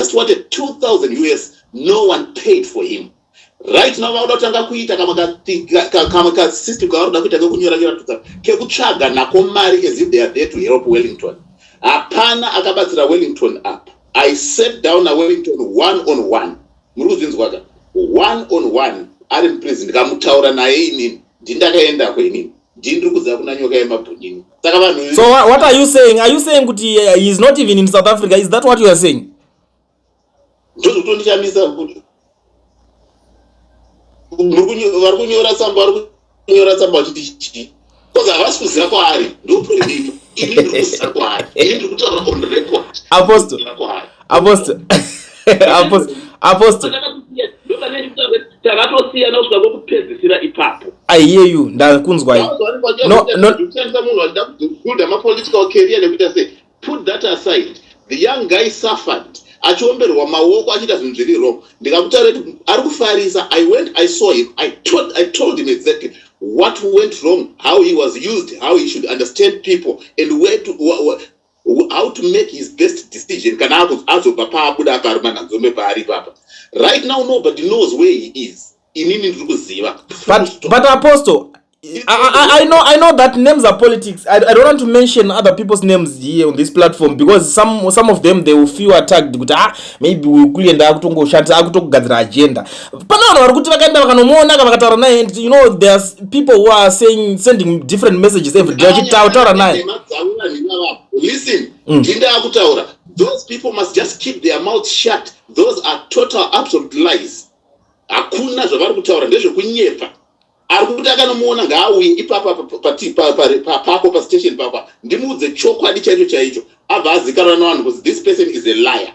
Just wanted 2000 US. No one paid for him. Right now vakuda kutanga kuita kamwe kasystem kavari kuda kuita kekunyora nyora tutsa kekutsvaga nako mari as if they are there to help Wellington. Hapana akabatsira Wellington up. I sat down naWellington one on one. Muri kuzvinzwa ka? One on one ari muprison ndikamutaura naye inini. Ndindakaendako inini. Ndini ndiri kuziva kuna nyoka yemabhunini. Saka vanhu So what are you saying? Are you saying kuti he is not even in South Africa? Is that what you are saying? Ndozvekutondishamisa kuti vari kunyora tsamba, vari kunyora tsamba vachiti chii, because havasi kuziva kwaari. Ndoproblem. Ini ndiri kuziva kwaari, ini ndiri kutaura on record. Apostle. Kuziva kwaari. Apostle, Apostle, Apostle. Takatosiyana kusvika kwekupedzisira ipapo. I hear you, ndakunzwai. No. Kushandisa munhu achida kubuilda mapolitical career nekuita sei, put that aside. The young guy suffered achiomberwa maoko, achiita zvinhu zviri wrong. Ndikakutaura kuti ari kufarisa. I went, I saw him, I told him exactly what went wrong, how he was used, how he should understand people and where to how to make his best decision kana azobva paabuda apa ari manhanzombe paari ipapa. Right now nobody knows where he is. Inini ndiri kuziva. But Apostle, I know that names are politics. I don't want to mention other people's names here on this platform because some of them, they will feel attacked kuti, ah, maybe kuenda akutongoshandisa, akutogadzira agenda. Pane vanhu vari kuti vakaenda vakanomuona, vakataura naye, and there's people who are saying, sending different messages every day vachitaura naye. Listen, ndindaa kutaura, those people must just keep their mouth shut. Those are total absolute lies. Hakuna zvavari kutaura, ndezvekunyepa. Ari kuti akanomuona ngaauye ipapa pako pastation papa, ndimuudze chokwadi chaicho chaicho, abva azikanwa nevanhu kuti this person is a liar.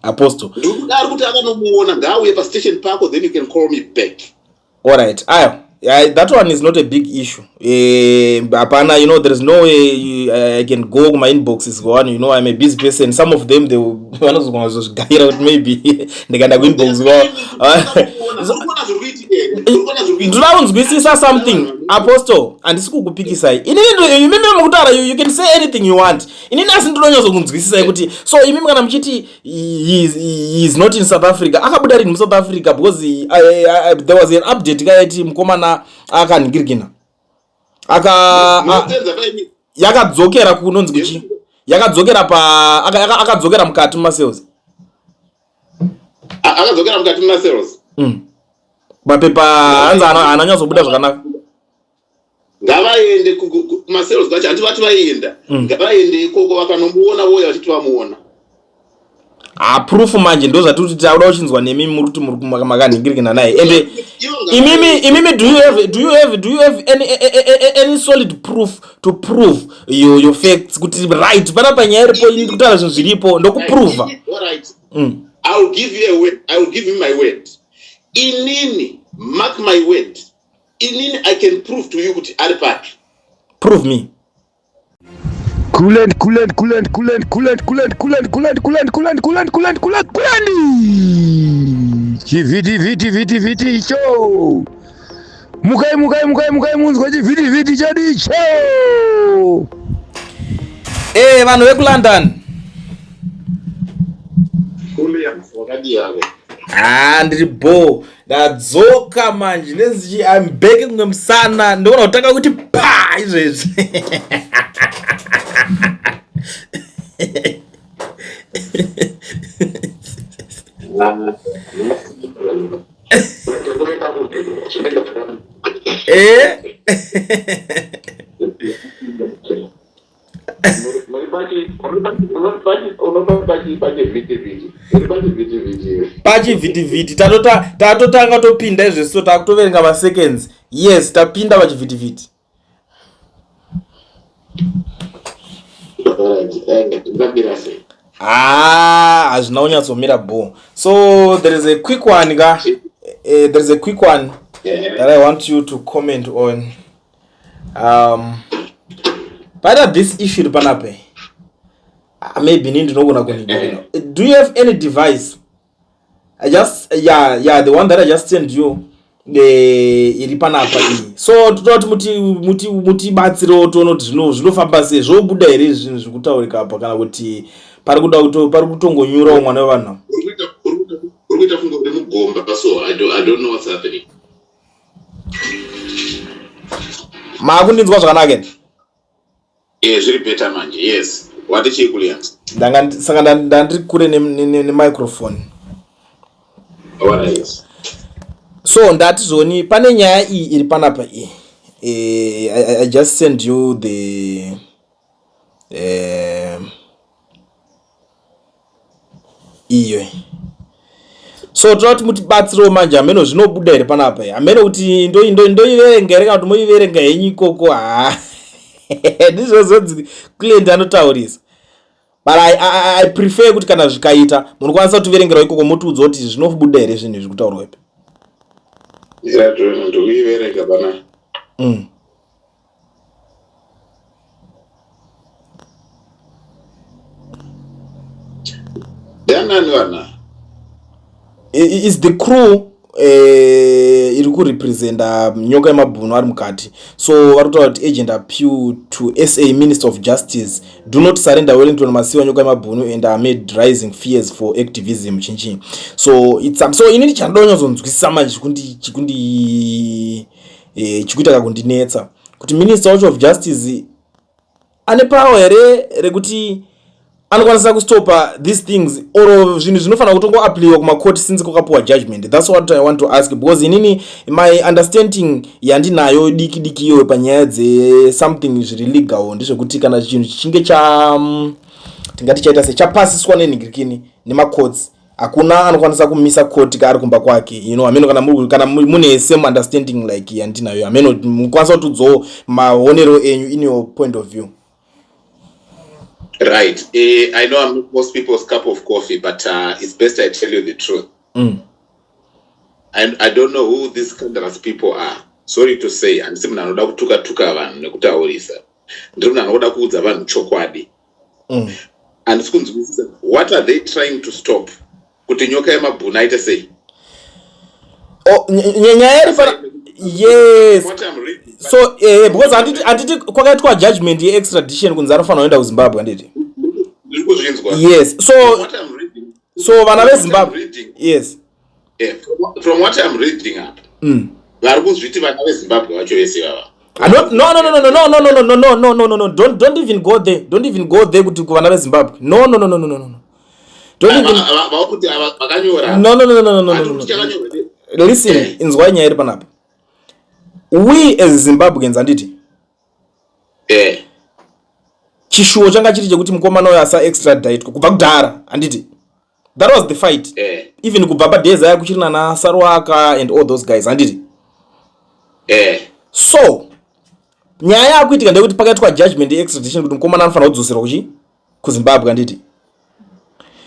Apostle. Ndikuti ari kuti akanomuona ngaauye pastation pako, then you can call me back. All right, ayo. Yeah, that one is not a big issue. Hapana, there is no way I can go my inboxes go on. I'm a busy person. Some of them, they vanozogona kuzozvigaira kuti maybe ndikaenda kuinbox kwavo. Ndoda kunzwisisa something, Apostle. Handisi kukupikisai inini. Imimi mukutaura, you can say anything you want. Inini asi ndinonyatsokunzwisisai kuti, so imimi kana muchiti he is not in South Africa, akabuda rini muSouth Africa? Because there was an update kaiti mukomana akanhingirikina aka yakadzokera kunonzi kuchi, yakadzokera pa akadzokera mukati mumacells. Akadzokera mukati mumacells. Mapepa hanzi haana nyatsobuda zvakanaka. Ngavaende kumacells kwacho. Handi vati vaienda? Ngavaende ikoko, vakanomuona voya vachiti vamuona. Ha, proof manje ndo zvatiri kuti tauda kuchinzwa nemi. Muri kuti muri makanhingirikina naye, ende imimi do you have any solid proof to prove your facts kuti right panapa nyaya iripo? Ini kutaura zvinhu zviripo, ndokuprova. Alright. I will give you a word. I will give you my word. Inini, mark my word. Inini, I can prove to you kuti ari papi. Prove me. Coolant, coolant, coolant, coolant, coolant, coolant, coolant, coolant, coolant, coolant, coolant, coolant, coolant, coolant. Chivhiti vhiti vhiti vhiti icho. Mukai, mukai, mukai, mukai munzwe chivhiti vhiti chedu icho. Vanhu vekuLondon. Wakadiyavo? Ha, ndiri bo, ndadzoka manje nezichi. I'm back kunge musana. Ndogona kutanga kuti pa izvezvi. Pachivhitivhiti tatotanga topinda izvezvi, so takutoverenga maseconds. Yes, tapinda pachivhitivhiti. Ha, hazvina kunyatsomira bo. So there is a quick one ka, there is a quick one that I want you to comment on. Paita this issue iri panapa. Maybe ini ndinogona kunigona. Do you have any device? I just yeah, the one that I just sent you, iri panapa iyi. So toda kuti mutibatsirewo tione kuti zvinofamba sei, zvobuda here zvinhu zviri kutaurika apa, kana kuti Pari kuda kuto pari kutongonyurawo mwana wevanhu. Uri kuita kunge uri mugomba so I don't know what's happening. Maakundinzwa zvakanaka here? Eh, zviri better manje. Yes. Wati chii Kulliant? Ndanga saka ndandiri kure nemicrophone. Alright. So ndati zvoni pane nyaya iyi iri panapa iyi. Eh, I just send you the iyo so toda kuti mutibatsirewo manje hameno zvinobuda here panapa hameno kuti ndoiverenga here kana kuti moiverenga henyu ikoko ha ndizvo zonzi client anotaurisa but I prefer kuti kana zvikaita munokwanisa kutiverengerawo ikoko motiudza kuti zvinobuda here zvinhu izvi kutaurwa ipi. Ndikuiverenga pana. Ndianani vana? Is the crew iri kurepresenta Nyoka yemabhunu ari mukati. So vari kutaura kuti agent appeal to SA Minister of Justice do not surrender Wellington Masiwa Nyoka yemabhunu and amid rising fears for activism chinchi. So it's so inini chandoda kunyatsoonzwisisa manje chikundi chikundi chikuita kakundinetsa kuti Minister wacho of Justice ane power here rekuti anokwanisa kustopa these things or zvinhu zvinofanira kutongoapliwa kumacourt since kwakapuwa judgment. That's what I want to ask, because inini my understanding yandinayo diki diki iyoyo panyaya dzesomething zviri legal ndezvekuti kana chinhu chichinge cha tingati chaita sechapasiswa nenhingirikini nemacourts, hakuna anokwanisa kumisa court kaari kumba kwake. Hameno kana mune same understanding like yandinayo. Hameno mukwanisa kutiudzawo maonero enyu in your point of view. Right. I know I'm not most people's cup of coffee, but it's best I tell you the truth. And I don't know who these scandalous people are. Sorry to say, handisi munhu anoda kutuka tuka vanhu nekutaurisa. Ndiri munhu anoda kuudza vanhu chokwadi. Handisi kunzwisisa. What are they trying to stop? Kuti Nyoka yemabhunu aite sei? Oh, nyaya iri pana, yes. What I'm reading, so because handiti kwakaitwa judgment yeextradition kunzi anofanira kuenda kuZimbabwe, handiti? Ndiri kuzvinzwa. Yes, so From what I'm reading, so vana from what I'm veZimbabwe reading, yes. From what I'm reading up, vari kuzviti vana veZimbabwe vacho vese vava. Ah, no, no, no, no, no, no, no, no, no, no, no, no, no, no, don't even go there. Don't even go there kuti kuvana veZimbabwe. No, no, no, no, no, no, no. Don't even Vakuti ava vakanyora. No, no, no, no, no, no, no, Handiti no. kuti chakanyorwa ne- Listen, inzwai nyaya iri panapa. We as Zimbabweans, handiti? Chishuwo changa chiri chekuti mukomana uyo asa extraditwa kubva kudhara, handiti? That was the fight. Even kubva padays aya kuchiri nana Saruwaka and all those guys, handiti? So nyaya yakuitika ndeyekuti pakaitwa judgment yeextradition kuti mukomana anofanira kudzoserwa kuchi kuZimbabwe, handiti?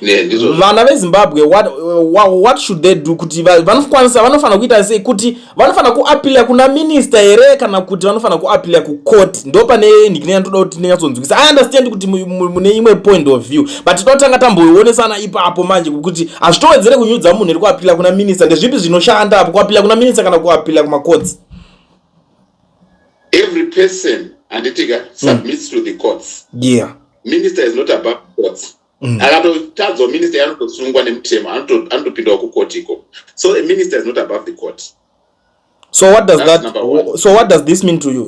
Ne, ndizvo. Vana veZimbabwe, what should they do? Kuti vanokwanisa, vanofanira kuita sei? Kuti vanofanira kuapila kuna minister here kana kuti vanofanira kuapila kucourt? Ndo pane nhikini yandoda kuti ndinyatsonzwisa. I understand kuti mune imwe point of view, but toda kutanga tamboonesana ipapo manje kuti hazvitowedzere kunyudza munhu iri kuapila kuna minister. Ndezvipi zvinoshanda apo, kuapila kuna minister kana kuapila kumacourts? Every person, handitika, submits to the courts. Minister is not above courts. Akatotadzwa minister anotosungwa nemutemo, anotopindawo kukoti iko. So a minister is not above the court. So what does That's that number one. So what does this mean to you?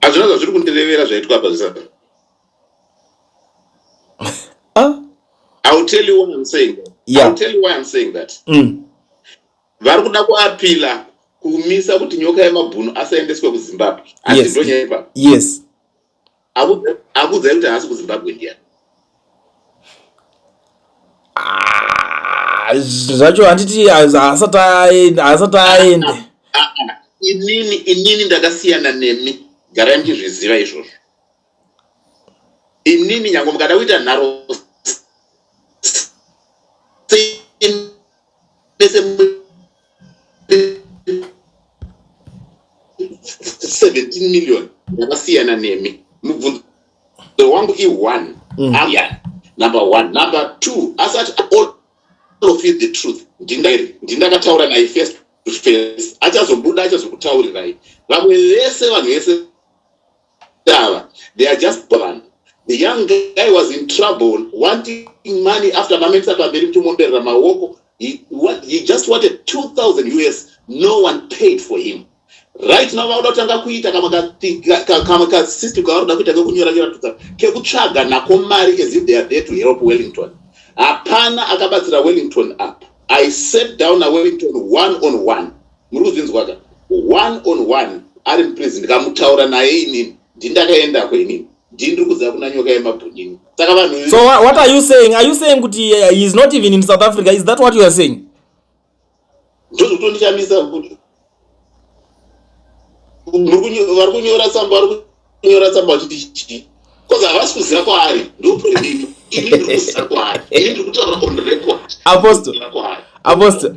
Hazvina zvazviri kundirevera zvaitwa apa zvisati. Ah? I will tell you why I'm saying that. I will tell you why I'm saying that. Vari kuda kuapila kumisa kuti Nyoka yemabhunu asaendeswe kuZimbabwe. Asi ndonyaya ipapo. Akuudzai kuti haasi kuZimbabwe ndiyani? Ah, zvacho handiti haasati aende. Ah, ah, inini ndakasiyana nemi, garai muchizviziva izvozvo. Inini nyange mukada kuita nharo sei mese 17 million, ndakasiyana nemi. Mubvunzo wangu i1. Yeah. Number one. Number two, asati all of you the truth, ndindakataura naye face to face, achazobuda achazokutaurirai. Vamwe vese, vanhu vese ava, they are just vanhu. The young guy was in trouble, wanting money after mamisa pamberi muchimuomberera maoko. He just wanted 2000 US. No one paid for him. Right now vakuda kutanga kuita kamwe kasystem kavari kuda kuita kekunyora nyora tutsa kekutsvaga nako mari, as if they are there to help Wellington. Hapana akabatsira Wellington up. I sat down naWellington one on one. Muri kuzvinzwa ka? One on one, ari muprison, ndikamutaura naye inini. Ndindakaendako inini, ndindiri kuziva kuna Nyoka Yemabhunini. Saka vanhu So what are you saying? Are you saying kuti he is not even in South Africa? Is that what you are saying? Ndozvotondishamisa kuti vari kunyora tsamba, vari kunyora tsamba vachiti chii? 'Cause havasi kuziva kwaari. Ndoproblem. Ini ndiri kuziva kwaari. Ini ndiri kutaura on record. Apostle. Kuziva kwaari. Apostle,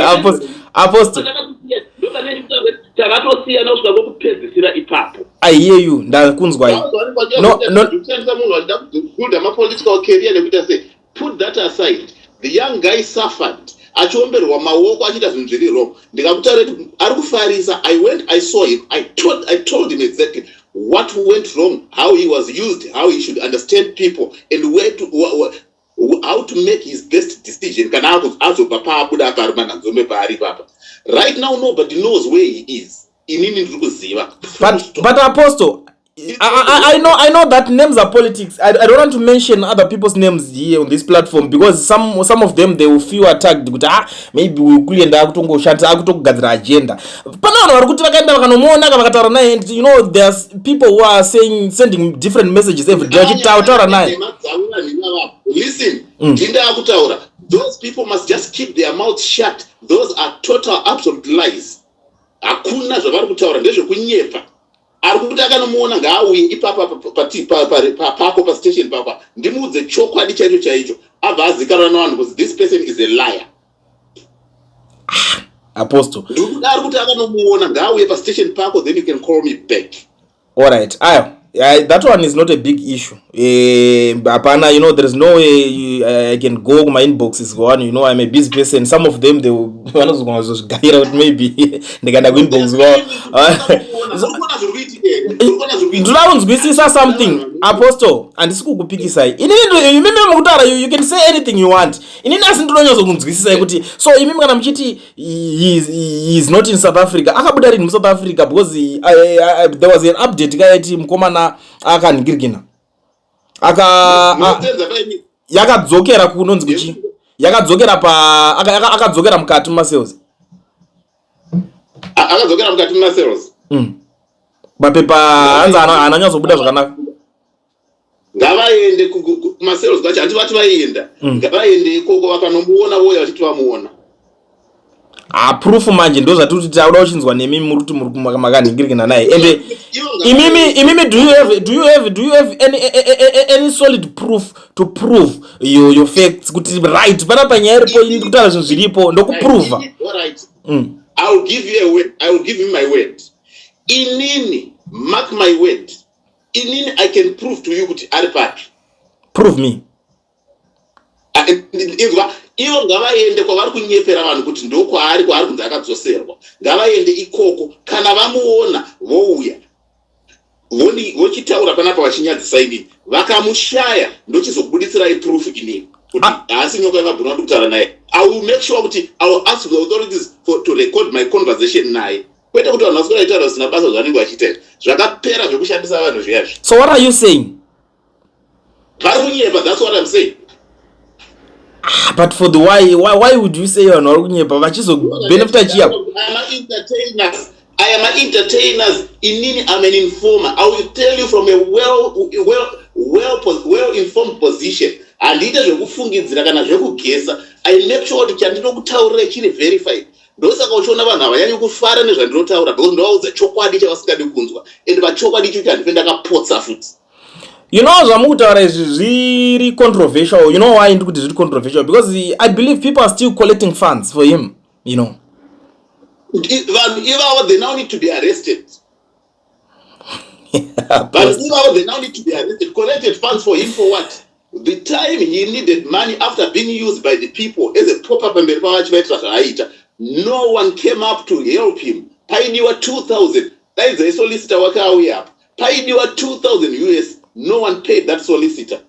Apostle, Apostle. Takatosiyana kusvika kwekupedzisira ipapo. I hear you, ndakunzwai. No. Kushandisa munhu achida kubuilda mapolitical career nekuita sei, put that aside. The young guy suffered achiomberwa maoko, achiita zvinhu zviri wrong. Ndikakutaura kuti ari kufarisa. I went, I saw him, I told him exactly what went wrong, how he was used, how he should understand people and where to how to make his best decision kana azobva paabuda apa ari manhanzombe paari papa. Right now nobody knows where he is. Inini ndiri kuziva. But Apostle, I know that names are politics. I don't want to mention other people's names here on this platform because some of them, they will feel attacked kuti ah, maybe kuenda akutongoshandisa, akutogadzira agenda. Pane vanhu vari kuti vakaenda vakanomuona ka, vakataura naye, and there's people who are saying, sending different messages every day vachitaura naye. Listen, ndindakutaura, those people must just keep their mouths shut. Those are total absolute lies. Hakuna zvavari kutaura, ndezvekunyepa. Ari kuti akanomuona ngaauye ipapa pako pastation papa, ndimuudze chokwadi chaicho chaicho, abva azikanwa navanhu kuti this person is a liar. Apostle. Ndikuda ari kuti akanomuona ngaauye pastation pako, then you can call me back. All right, ayo, yeah, that one is not a big issue. Hapana, there is no way I can go my inboxes one. I'm a busy person. Some of them, they vanozogona kuzozvigayira kuti maybe ndikaenda kuinbox kwavo. Ndoda kunzwisisa something, Apostle. Handisi kukupikisai inini. Imimi mukutaura, you can say anything you want. Inini asi ndinonyatsokunzwisisai kuti so imimi kana muchiti he is not in South Africa, akabuda rini muSouth Africa? Because there was an update kaiti mukomana akanhingirikina aka yakadzokera kunonzi kuchi, yakadzokera pa akadzokera mukati mumacells. Akadzokera mukati mumacells. Mapepa hanzi haananyatsobuda zvakanaka. Ngavaende kumacells kwacho. Handi vati vaienda? Ngavaende ikoko, vakanomuona voya vachiti vamuona. Ha, proof manje ndo zvatiri tauda uchinzwa nemi. Muri kuti muri makanhingirikina naye, ende imimi do you have any solid proof to prove your facts kuti right panapa nyaya iripo? Ini ndikutaura zvinhu zviripo, ndokuprova. I will give you a word. I will give you my word. Inini, mark my word. Inini, I can prove to you kuti ari papi. Prove me. Inzwa, ivo ngavaende kwavari kunyepera vanhu kuti ndokwaari, kwaari kunzi akadzoserwa. Ngavaende ikoko, kana vamuona vouya vochitaura panapa vachinyadzisa inini. Vakamushaya, ndochizokubudisirai proof inini kuti haasi Nyoka Yemabhunu wandi kutaura naye. I will make sure kuti I will ask the authorities to record my conversation naye, kwete kuti vanhu vaswera vachitaura zvisina basa zvavanenge vachiita. Zvakapera zvekushandisa vanhu zviyazvi. So what are you saying? Vari kunyepa, that's what I'm saying. Ah, but for the why would you say vanhu vari kunyepa vachizobenefita chiya? Ama-entertainers aya, ma-entertainers. Inini am an informer. I will tell you from a well informed position. Handiite zvekufungidzira kana zvekugesa. I make sure kuti chandinokutaurirai chiri verified. Ndosaka uchiona vanhu havanyanyi kufara nezvandinotaura, because ndovaudza chokwadi chavasingadi kunzwa, and pachokwadi ichocho handife ndakapotsa futi. Zvamukutaura izvi zviri controversial. You know why ndiri kuti zviri controversial? Because I believe people are still collecting funds for him. Vanhu ivavo, they now need to be arrested. Vanhu ivavo, they now need to be arrested. Collected funds for him for what? The time he needed money after being used by the people as a proper pamberi pavo achivaitira zvaaita, no one came up to help him. Paidiwa 2000, daidzai solicitor wake auye apa. Paidiwa 2000 US. No one paid that solicitor.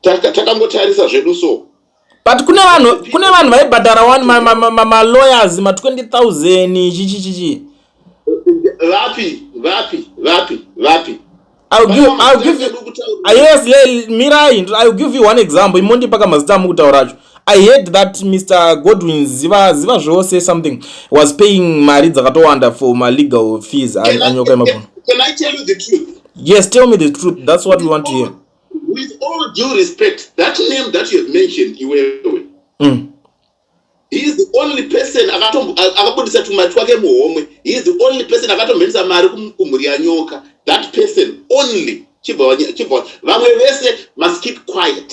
Takangotarisa zvedu so. But kune vanhu vaibhadhara one malawyers ma 20,000 chichi chichi. Vapi, vapi, vapi, vapi? I'll give you, yes, mirai, I'll give you one example. Imondipa kamazita amukutaura acho. I heard that Mr Godwin Ziva Zvose something was paying mari dzakatowanda for malegal fees aNyoka Yemabhunu. Can I tell you the truth? Yes, tell me the truth. That's what we want to hear. With all due respect, that name that you have mentioned, iwewe, he is the only person akabudisa tumari twake muhomwe. He is the only person akatomhenisa mari kumhuri yaNyoka. That person only. Chibva vamwe vese must keep quiet.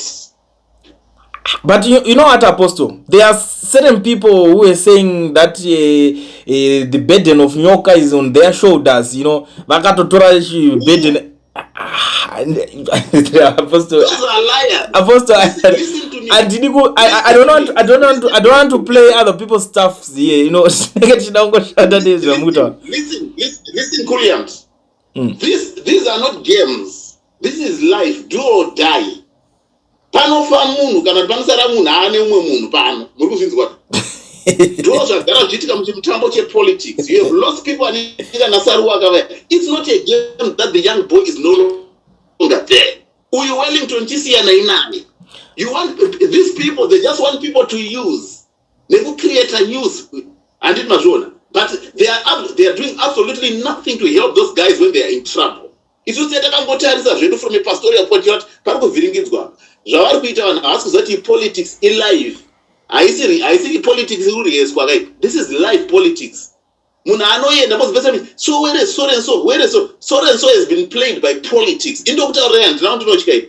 But you know what, Apostle? There are certain people who are saying that the burden of Nyoka is on their shoulders. Vakatotora burden. Apostle, Those are liars. Apostle, Listen to me. I didn't go. I don't want to play other people's stuff here. Tinenge tichida nezvamukutaura. Listen, listen, listen, Williams. These are not games. This is life. Do or die. Panofa munhu kana kuti panosara munhu aane umwe munhu pano. Muri kuzvinzwa? Ndo zvagara zvichiitika muchimutambo chepolitics. You have lost people anenge naSaruwaka vaya. It's not a game that the young boy is no longer there. Uyu Wellington chisiyanai naye. You want these people, they just want people to use nekucreata news, handiti mazviona? But they are doing absolutely nothing to help those guys when they are in trouble. Isusu te takangotarisa zvedu from a pastoral point kuti pari kuvhiringidzwa. Zvavari kuita, vanhu havasi kuziva kuti politics ilive, haisiri politics iri kuriyeswa kai. This is live politics. Munhu anoenda mozopesa, so where is so and so, where is so so and so has been played by politics. Indokutaurirai, handina kundinotya.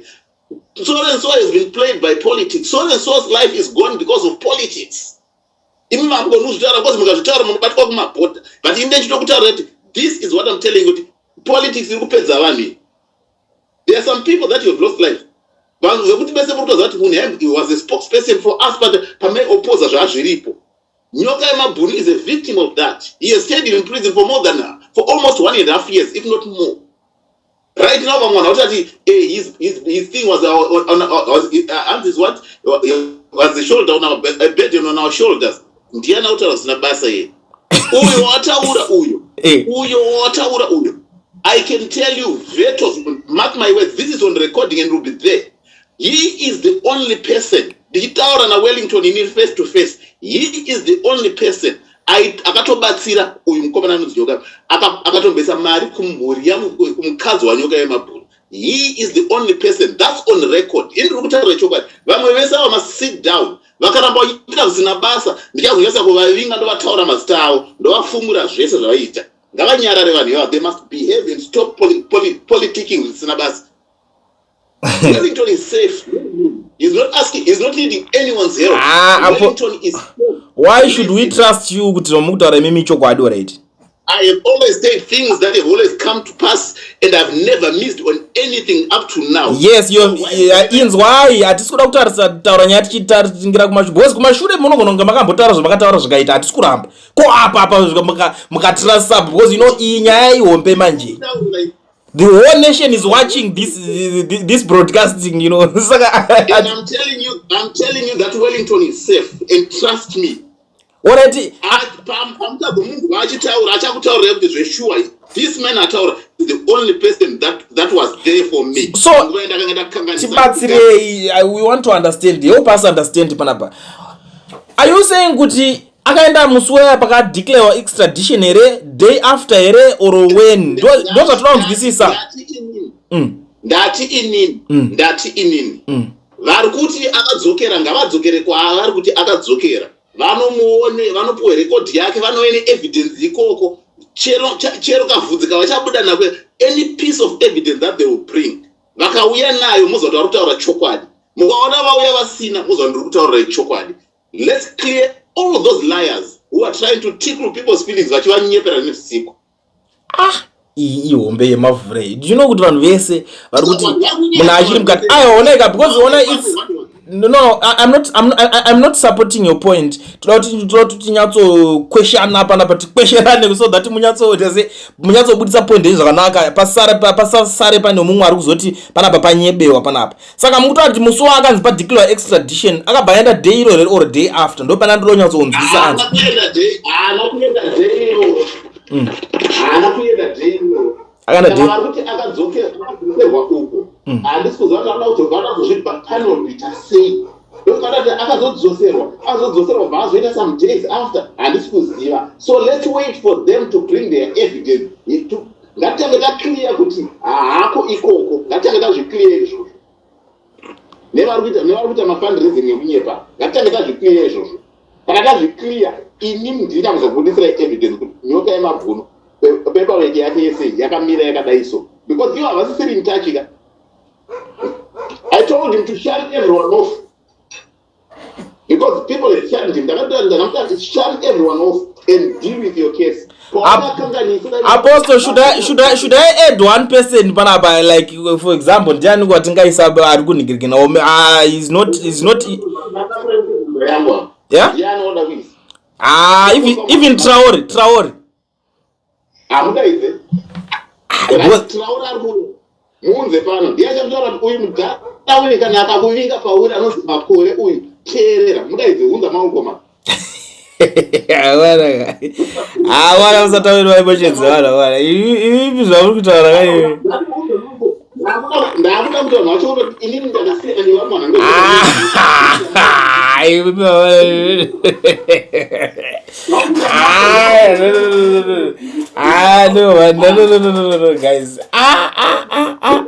So and so has been played by politics. So and so's life is gone because of politics. Imi mamugoni kuzvitaura because mukazvitaura munobatwa kumabhodha, but ini ndechitokutaura kuti this is what I'm telling you, kuti politics iri kupedza vanhu iyi. There are some people that you have lost life, vanhu vekuti vese muri kutoziva kuti munhu he was a spokesperson for us, but pamaiopoza zvaazviripo. Nyoka Yemabhunu is a victim of that. He has stayed in prison for almost 1.5 years, if not more. Right now vamwe vanhu vatati, hey, his thing was on, was, his what was the shoulder on our, a burden on our shoulders. Ndiani akutaura zvisina basa ye? Uyo wataura uyo, uyo wataura uyo, I can tell you vetos, mark my words, this is on recording and will be there. He is the only person ndichitaura naWellington ini face to face. He is the only person akatobatsira uyu mukomana anonzi Nyoka, akatombesa mari kumhuri, kumukadzi waNyoka Yemabhunu. He is the only person that's on record. Ini ndiri kutaura chokwadi. Vamwe vese ava must sit down. Vakaramba vachiita zvisina basa, ndichazonyatsa kuvavinga, ndovataura mazita avo, ndovafumura zvese zvavaiita. Ngavanyarare vanhu ivava. They must behave and stop politicking zvisina basa. Wellington is safe. He's not asking, he's not needing anyone's help. Ah, Wellington is safe. Why should we trust you kuti zvamukutaura imimi chokwadi, right? I have always said things that have always come to pass, and I've never missed on anything up to now. Yes, inzwai, hatisi kuda kutarisa taura nyaya tichitingira kumashure, because kumashure munogona kunge makambotaura zvamakataura zvikaita, hatisi kuramba. Ko apa mukatirasa, because iyi nyaya ihombe manje. The whole nation is watching this broadcasting. Saka And I'm telling you that Wellington is safe, and trust me. Alright. Pamutadzo munhu achitaura, achakutaurirai kuti zveshuwa this man ataura is the only person that was there for me. So, Nguva yandakanga ndakanganisa. tibatsirei, we want to understand, help us understand panapa. Are you saying kuti akaenda musi weya pakadeclarewa extradition here, day after here, or when? Ndo zvatoda kunzwisisa. Ndati inini, ndati inini, ndati inini, vari kuti akadzokera ngavadzokere kwavari kuti akadzokera, vanomuone, vanopiwe rekodhi yake, vanouye neevidence ikoko. Chero kavhudzi kavachabuda nako, any piece of evidence that they will bring, vakauya nayo, muzwa kuti vari kutaura chokwadi. Mukaona vauya vasina, muzwa ndiri kutaurirai chokwadi. Let's clear all those liars who are trying to tickle people's feelings vachivanyepera nezvisiko. Ah, iyi ihombe yemavhure. Do you know kuti vanhu vese vari kuti munhu achiri mukati? Aiwa, oneka, because ona, it's No, I'm not supporting your point. Toda kuti tinyatsokweshana panapa, tikwesherane so that munyatso munyatsobudisa point yenyu zvakanaka, pasare pasasare pane mumwe ari kuzoti panapa panyebewa panapa. Saka mukutaura kuti musi waakanzi padeclare extradition, akabva aenda day iro or day after? Ndo pana ndinonyatsonzwisa. Haana kuenda day, haana kuenda day iro. Haana kuenda day iro. Akaenda day. Vari kuti akadzokerwa uko. Handisi kuziva kuti anoda kuzobva anazozvibva panobita sei. Ndokuti akazodzoserwa bva azoita some days after, handisi kuziva. So let's wait for them to bring their evidence. Ngatitange taclear kuti haako ikoko, ngatitange tazviclear izvozvo. Nevari kuita mafundraising ekunyepa, ngatitange tazviclear izvozvo. Kana tazviclear, ini ndina kuzobudisirai evidence kuti Nyoka Yemabhunu paperwork yake yese yakamira yakadai so, because ivo havasisiri in touch ka. I told him to shut everyone off because people had shunned him. Ndakamuti, "Shut everyone off and deal with your case." Apostle, should I add one person panapa? Like, for example, ndiani kwatingaisa ari kunhingirikina? Is not Yeah? Ndiani kuisa? Ah, even Traore. Hamudaidze. Traore ari kuuya, muunze pano. Ndiye achakutaura kuti uyu mudhara uyu kana akakuvinga pauri anonzi Makore uyu. Teerera, mudaidze, unza maukoma. Hawana, musatauri vaimoshedzi vana vana ivipi zvamuri kutaura kai? Ndakuda kuti vanhu vacho kuti inini ndakasiyana nevamwe vanhu. Ivipi? Ah, no, man. No, no, no, no, no, no, guys. Ah, ah, ah, ah.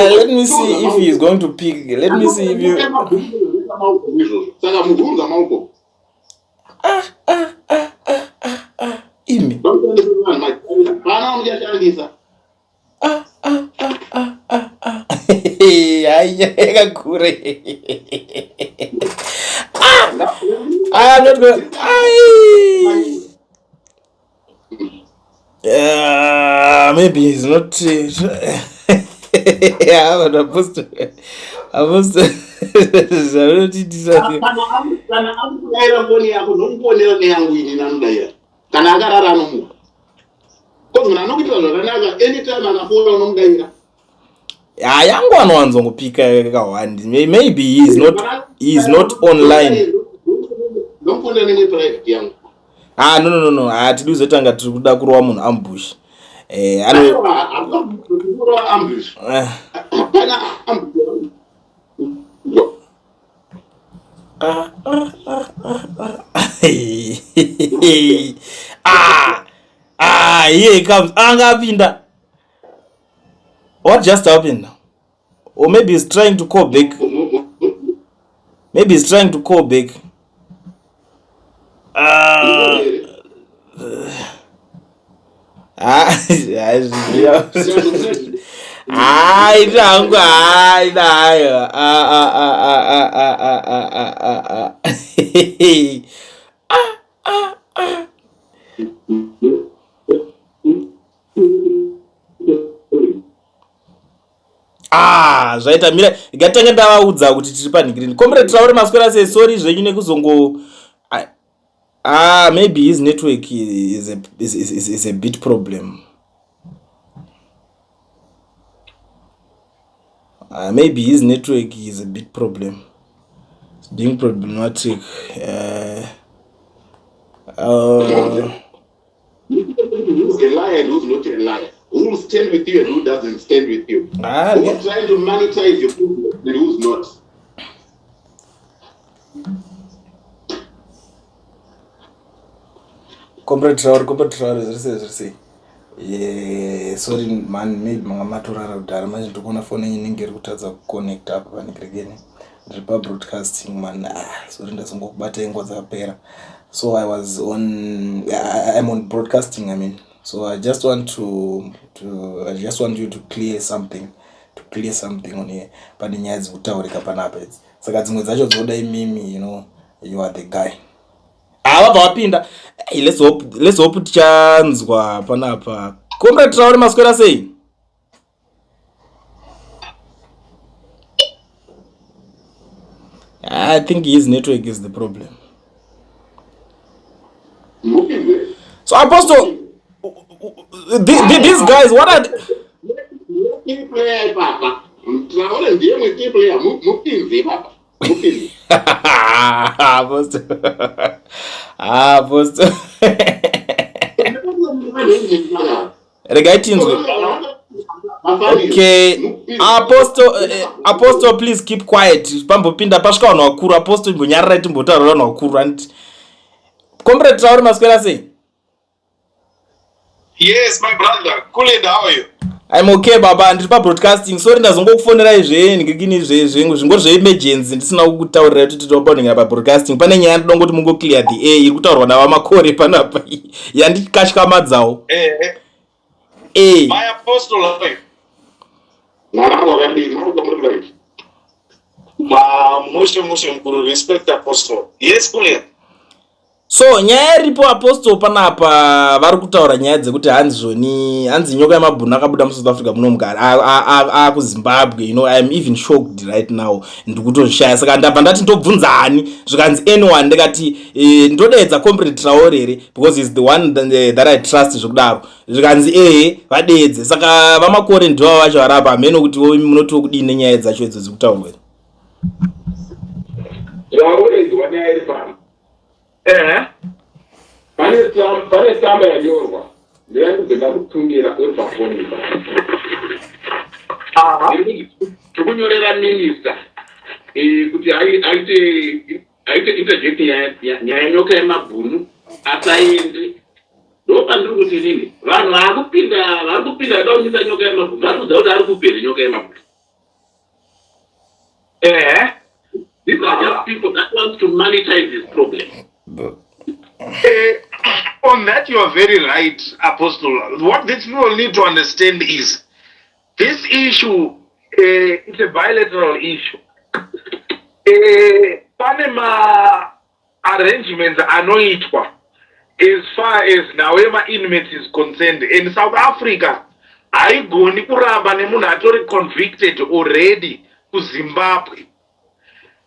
Let me see if he's going to pick. Let me see if you. Saka mubvunza maoko. Ah, ah, ah, ah, ah, ah. Imi. Pana muchashandisa. Ah, ah, ah, ah, ah, ah. Hai, yakakura. Ah! I am not going. Ai. Maybe he's not. Yeah, but apostle, zvaunotitisa. Kana ari kudaira foni yako, nomufonera neyangu ini nanodaira. Kana akarara anomuka, cause munhu anokuitira zvakanaka, anytime akafona unomudaira. Ya, yangu anowanzongopika kakawandi. Maybe he is not online. Ndomufonera nemwe private yangu. Ah, no, hatidi kuzotanga tiri kuda kurova munhu ambush. Ano Kurova ambush? Hapana ambush. Ah, ah, ah, ah, ah. Ah, ah, here he comes. Anga apinda. What just happened? Or maybe he's trying to call back. Maybe he's trying to call back. Ah, ah, hai, hangu, hai, hayo. Ah, ah, ah, ah, ah, ah, ah, ah, ah, ah, ah, ah, ah. Ah, zvaita. Mira, ngatange ndavaudza kuti tiri panhikirini. Comrade Traore, maswera sei? Sorry zvenyu nekuzongo. Ah, maybe his network is a bit problem. Maybe his network is a bit problem. It's being problematic. Who's a liar and who's not a liar? Who will stand with you and who doesn't stand with you? Ah, Who's yeah. trying to monetize your problem and who's not? Comrade Traore, Comrade Traore, zviri sei, zviri sei? Yeah, sorry man, maybe manga matorara kudhara. Manje ndiri kuona foni yenyu inenge iri kutadza kuconnect apa panhikirekeni. Ndiri pabroadcasting, man. Ah, sorry, ndazongokubatai nguva dzakapera. So I was on I'm on broadcasting, I mean. So I just want you to clear something on here. Pane nyaya dzikutaurika panapa idzi, saka dzimwe dzacho dzoda imimi. You are the guy. Ah, vabva vapinda. Hey, let's hope, let's hope tichanzwa panapa. Comrade Traore maswera sei? I think his network is the problem. So Apostle, these guys, what are Key player ipapa. Traore ndiye mwe key player mupinzi ipapa. Mupinzi. Apostle. Apostle. Regai tinzwe. Okay. Apostle, Apostle please keep quiet. Pambopinda pasvika vanhu vakuru. Apostle imbonyararai timbotaura vanhu vakuru and Comrade Traore maswera sei? Yes, my brother. Kulenda, how are you? I'm okay baba, ndiri pa broadcasting. Sorry ndazongokufonerai zve ndikini zve zve zvingori zve emergency ndisina kukutaurirai kuti tinoba pa broadcasting. Pane nyaya ndinoda kuti mungo clear the air iri kutaurwa nava makore panapa yandikatyamadzawo. Eh. Eh. eh. My apostle, how are you? Mwana wakadii, mwana wakadii. Ma mushe mushe mukuru respect apostle. Yes, Kulenda. So nyaya iripo apostle panapa vari kutaura nyaya dzekuti hanzi zvoni hanzi nyoka yemabhunu akabuda muSouth Africa muno mugari akuZimbabwe you know I am even shocked right now ndikutozvishaya saka ndabva ndati ndobvunza ani zvikanzi anyone ndikati e, ndodeedza comrade Traore here because is the one that I trust zvekudaro zvikanzi ehe vadeedze saka vamakore ndivo vacho varapa hameno kuti munotiwo kudii nenyaya dzacho idzo dzikutaurwa Traore inzwa nyaya iri pano Ehe. Pane pane tsamba yanyorwa ndoyandibve ndakutumira uri pafoni ipa. Aha. Tiri kunyorera minista eh, kuti aite aite interject nyaya nyaya nyoka yemabhunu asaende ndopandiri kuti inini vanhu vaakupinda vari kupinda vada kumisa nyoka yemabhunu vari kuziva kuti ari kupi here nyoka yemabhunu Ehe. These are just people that want to monetize this problem. On that you are very right, Apostle. What these people need to understand is this issue, it's a bilateral issue. Pane ma arrangements anoitwa as far as nhau yemainmates is concerned and South Africa haigoni kuramba nemunhu atori convicted already kuZimbabwe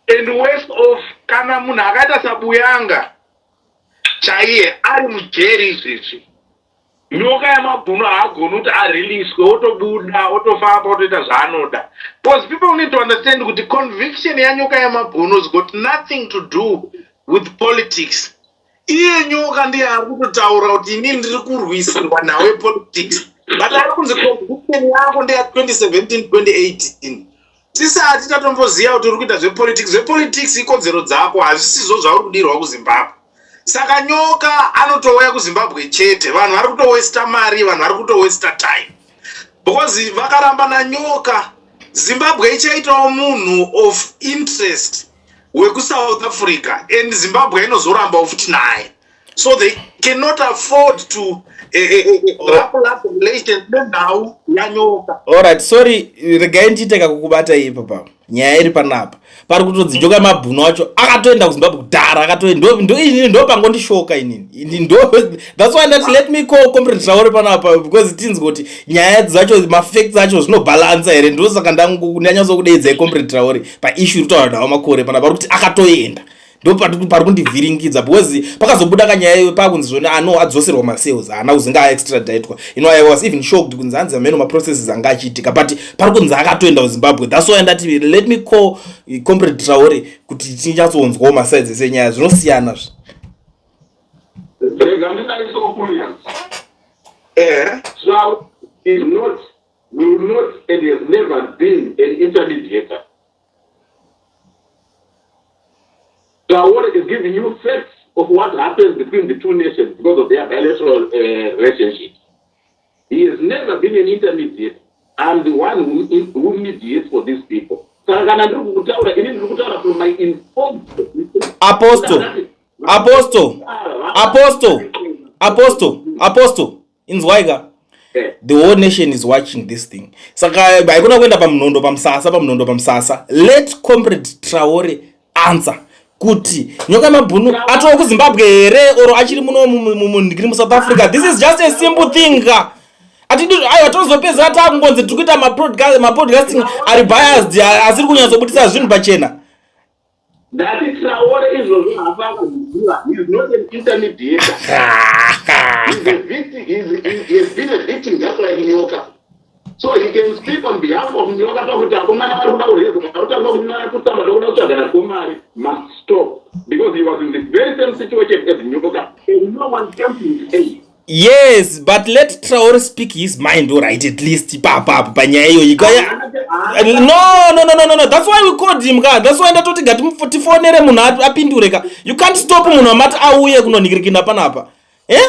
and worse off kana munhu akaita saBuyanga chaiye ari mujeri izvezvi Nyoka yamabhunu haagoni kuti areleaswe otobuda otofamba otoita zvaanoda because people need to understand kuti conviction yanyoka yamabhunu has got nothing to do with politics. Iye nyoka ndiye ari kutotaura kuti inini ndiri kurwisirwa nhau yepolitics but ari kunzi conviction yako ndeya 2017 2018 tisati tatomboziva kuti uri kuita zvepolitics. Zvepolitics ikodzero dzako hazvisizvo zvauri kudirwa kuZimbabwe. Saka nyoka anotouya kuZimbabwe chete. Vanhu vari kutowesta mari, vanhu vari kutowesta time because vakaramba nanyoka Zimbabwe ichaitawo munhu of interest wekuSouth Africa and Zimbabwe inozorambawo futi naye. So they cannot afford to wrap up relations nenhau yanyoka. Alright, sorry, regai ndiite kakukubata ipapa. Nyaya iri panapa. Pari kutonzi njoka yemabhunu acho akatoenda kuZimbabwe kudhara akatoenda ndo ndo inini ndo pangondishoka inini. Ini ndo that's why ndati let me call Comrade Traore panapa because tinzwe kuti nyaya dzacho mafacts acho zvinobalansa here ndosaka ndanyatsokudeedzai Comrade Traore pa issue iri kutaura nawo makore panapa pari kuti akatoenda. Ndo pari kundivhiringidza because pakazobuda kanyaya iyoyo pakunzi zvoni ano adzoserwa masales haana kuzinga aextraditwa. You know, I was even shocked kunzi hanzi ameno maprocesses anga achiitika but pari kunzi akatoenda kuZimbabwe. That's why ndati let me call Comrade Traore kuti tinyatsonzwawo masides ese nyaya zvinosiyana zvi. Rega ndinaisokuya. Eh. Traore is not, will not and has never been an intermediator. Traore is giving you facts of what happens between the two nations because of their bilateral relationship. He has never been an intermediate. I'm the one who mediates for these people. Saka kana ndiri kukutaura, ini ndiri kutaura from my informed position. Apostle, Apostle, Apostle, Apostle, Apostle, inzwai ka. The whole nation is watching this thing. Saka haikona kuenda pamunhondo pamusasa, pamunhondo pamusasa. Let Comrade Traore answer. Kuti Nyoka yemabhunu atova kuZimbabwe here or achiri muno mundikiri muSouth Africa? This is just a simple thing ka. Atidi aiwa tozopedzera takungonzi tiri kuita mapodcasting ari biased asiri kunyatsobudisa zvinhu pachena. Ndati Traore izvozvo haafa akazviziva. He is not an intermediator. He's a victim, he has been a victim just like Nyoka. So he can speak on behalf of Nyoka pakuti akomana vari kuda kureza vari kutanga kunyora kutamba ndokuda kutsvaga narwo mari must stop because he was in the very same situation as Nyoka and no one came to his aid. Yes, but let Traore speak his mind all right at least ipapa apo panyaya iyoyi. No, no, no, no, no, no. That's why we called him ka. That's why ndatoti ngatifonere munhu apindure ka. You can't stop munhu amati auye kunonhikirikina panapa. Eh?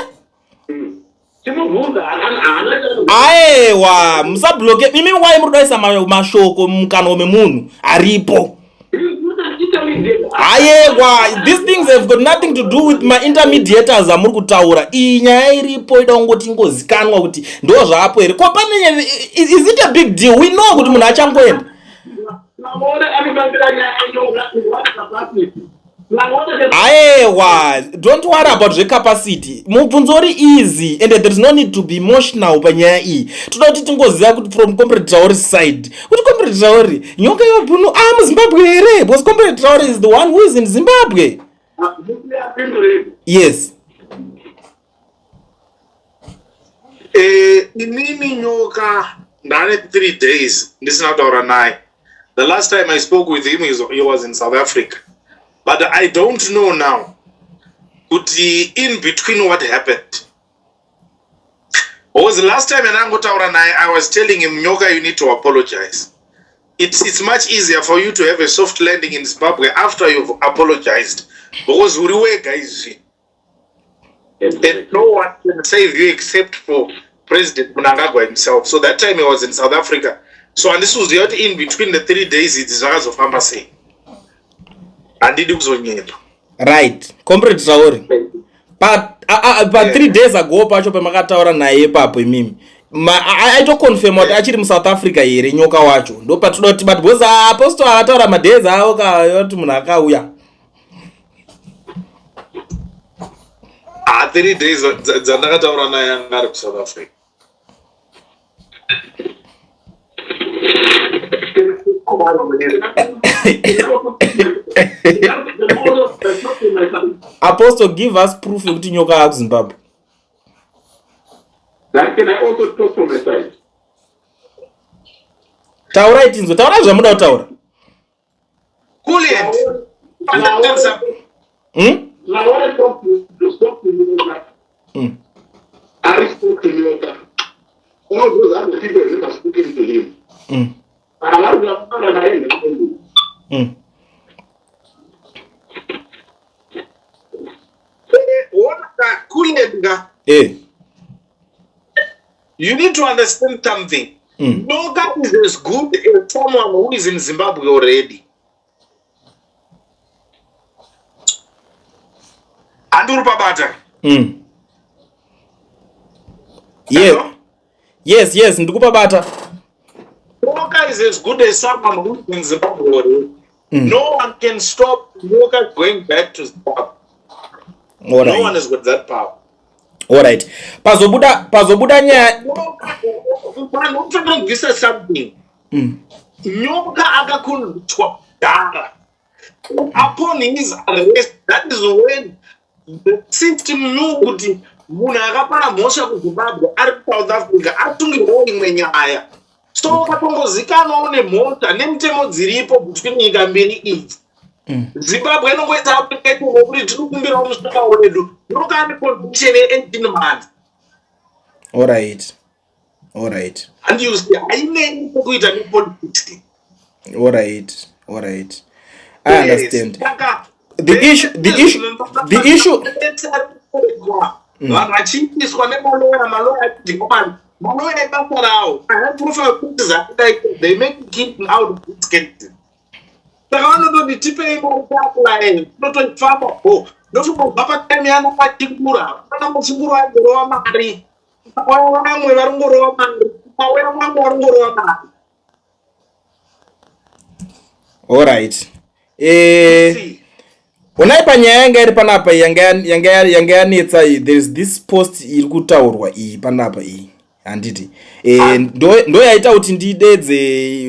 Aewa, musabloke. Imi why muri kudaisa mashoko mukanwa memunhu aripo? Ayewa, these things have got nothing to do with my intermediators amuri kutaura. Iyi nyaya iripo ida kungoti ingozikanwa kuti ndo zvaapo here. Ko pane is it a big deal? We know kuti munhu achangoenda. Ayewa, don't worry about zvecapacity. Mubvunzo uri easy and there is no need to be emotional panyaya iyi. Toda kuti tingoziva kuti from Comrade Traore's side. Kuti Comrade Traore, nyoka yebhunu ah muZimbabwe here? Because Comrade Traore is the one who is in Zimbabwe. Yes. Eh, inini nyoka ndane 3 days ndisina kutaura naye. The last time I spoke with him he was in South Africa. But I don't know now kuti in between what happened. Because the last time andangotaura naye I was telling him Nyoka you need to apologize. It's much easier for you to have a soft landing in Zimbabwe after you've apologized because uri wega izvi. And no one can save you except for President Mnangagwa himself. So that time he was in South Africa. So handisi kuziva kuti in between the 3 days idzi zvakazofamba sei. Handidi kuzonyepa. Right. Comrade Traore. Pa pa 3 days ago pacho pamakataura naye ipapo imimi. Aitoconfirma kuti achiri muSouth Africa here nyoka wacho. Ndopatoda kuti but because apostle akataura madays avo ka kuti munhu akauya. Ah, 3 days dzandakataura naye anga ari kuSouth Africa. Apostle, give us proof yekuti nyoka yakuZimbabwe. That can I also talk from my side? Taurai tinzwe, taurai zvamuda kutaura. Kulient. Hmm? Ari spoke to Nyoka. All those other people have never spoken to him. Kana vari kuda kutaura naye ngavaende. Ona Kulient ka. Eh. You need to understand something. Nyoka is as good as someone who is in Zimbabwe already. Anduri pabata. Yeah. Yes, yes, ndikupabata. Nyoka is as good as someone who is in Zimbabwe already. No one can stop Nyoka going back to Zimbabwe. All No right. one has got that power. All right. Pazobuda nyaya. Vanhu vanofanira kubvisa something. Nyoka akaconvictwa kudhara. Upon his arrest, that is when the system knew kuti munhu akapara mhosva kuZimbabwe ari kuSouth Africa atungirwawo imwe nyaya. So ukatongozikanwawo nemhosva nemitemo dziripo between nyika mbiri idzi. Zimbabwe inongoita application yekuti tiri kukumbirawo musaka wedu. Nyoka ane conviction ye18 months. All right. All right. And you see, hainei kuita nepolitics. All right. All right. I understand. Saka, The issue, the issue, the issue. Vanhu vachiitiswa nemaloya, maloya achidya maloya ibasa rawo. High profile cases akadai, they make king out of this case. Saka vanototi tipei mari tiapply, tinotoifamba bo. Ndofunga patime yana Machingura, kana Machingura aigorova mari. Pauya vamwe vari kungorova mari, pauya vamwe vari kungorova mari. All right. See. Honai panyaya yanga iri panapa iyi yanga yanetsa iyi, there is this post iri kutaurwa iyi panapa iyi handiti e, ndo yaita kuti ndidedze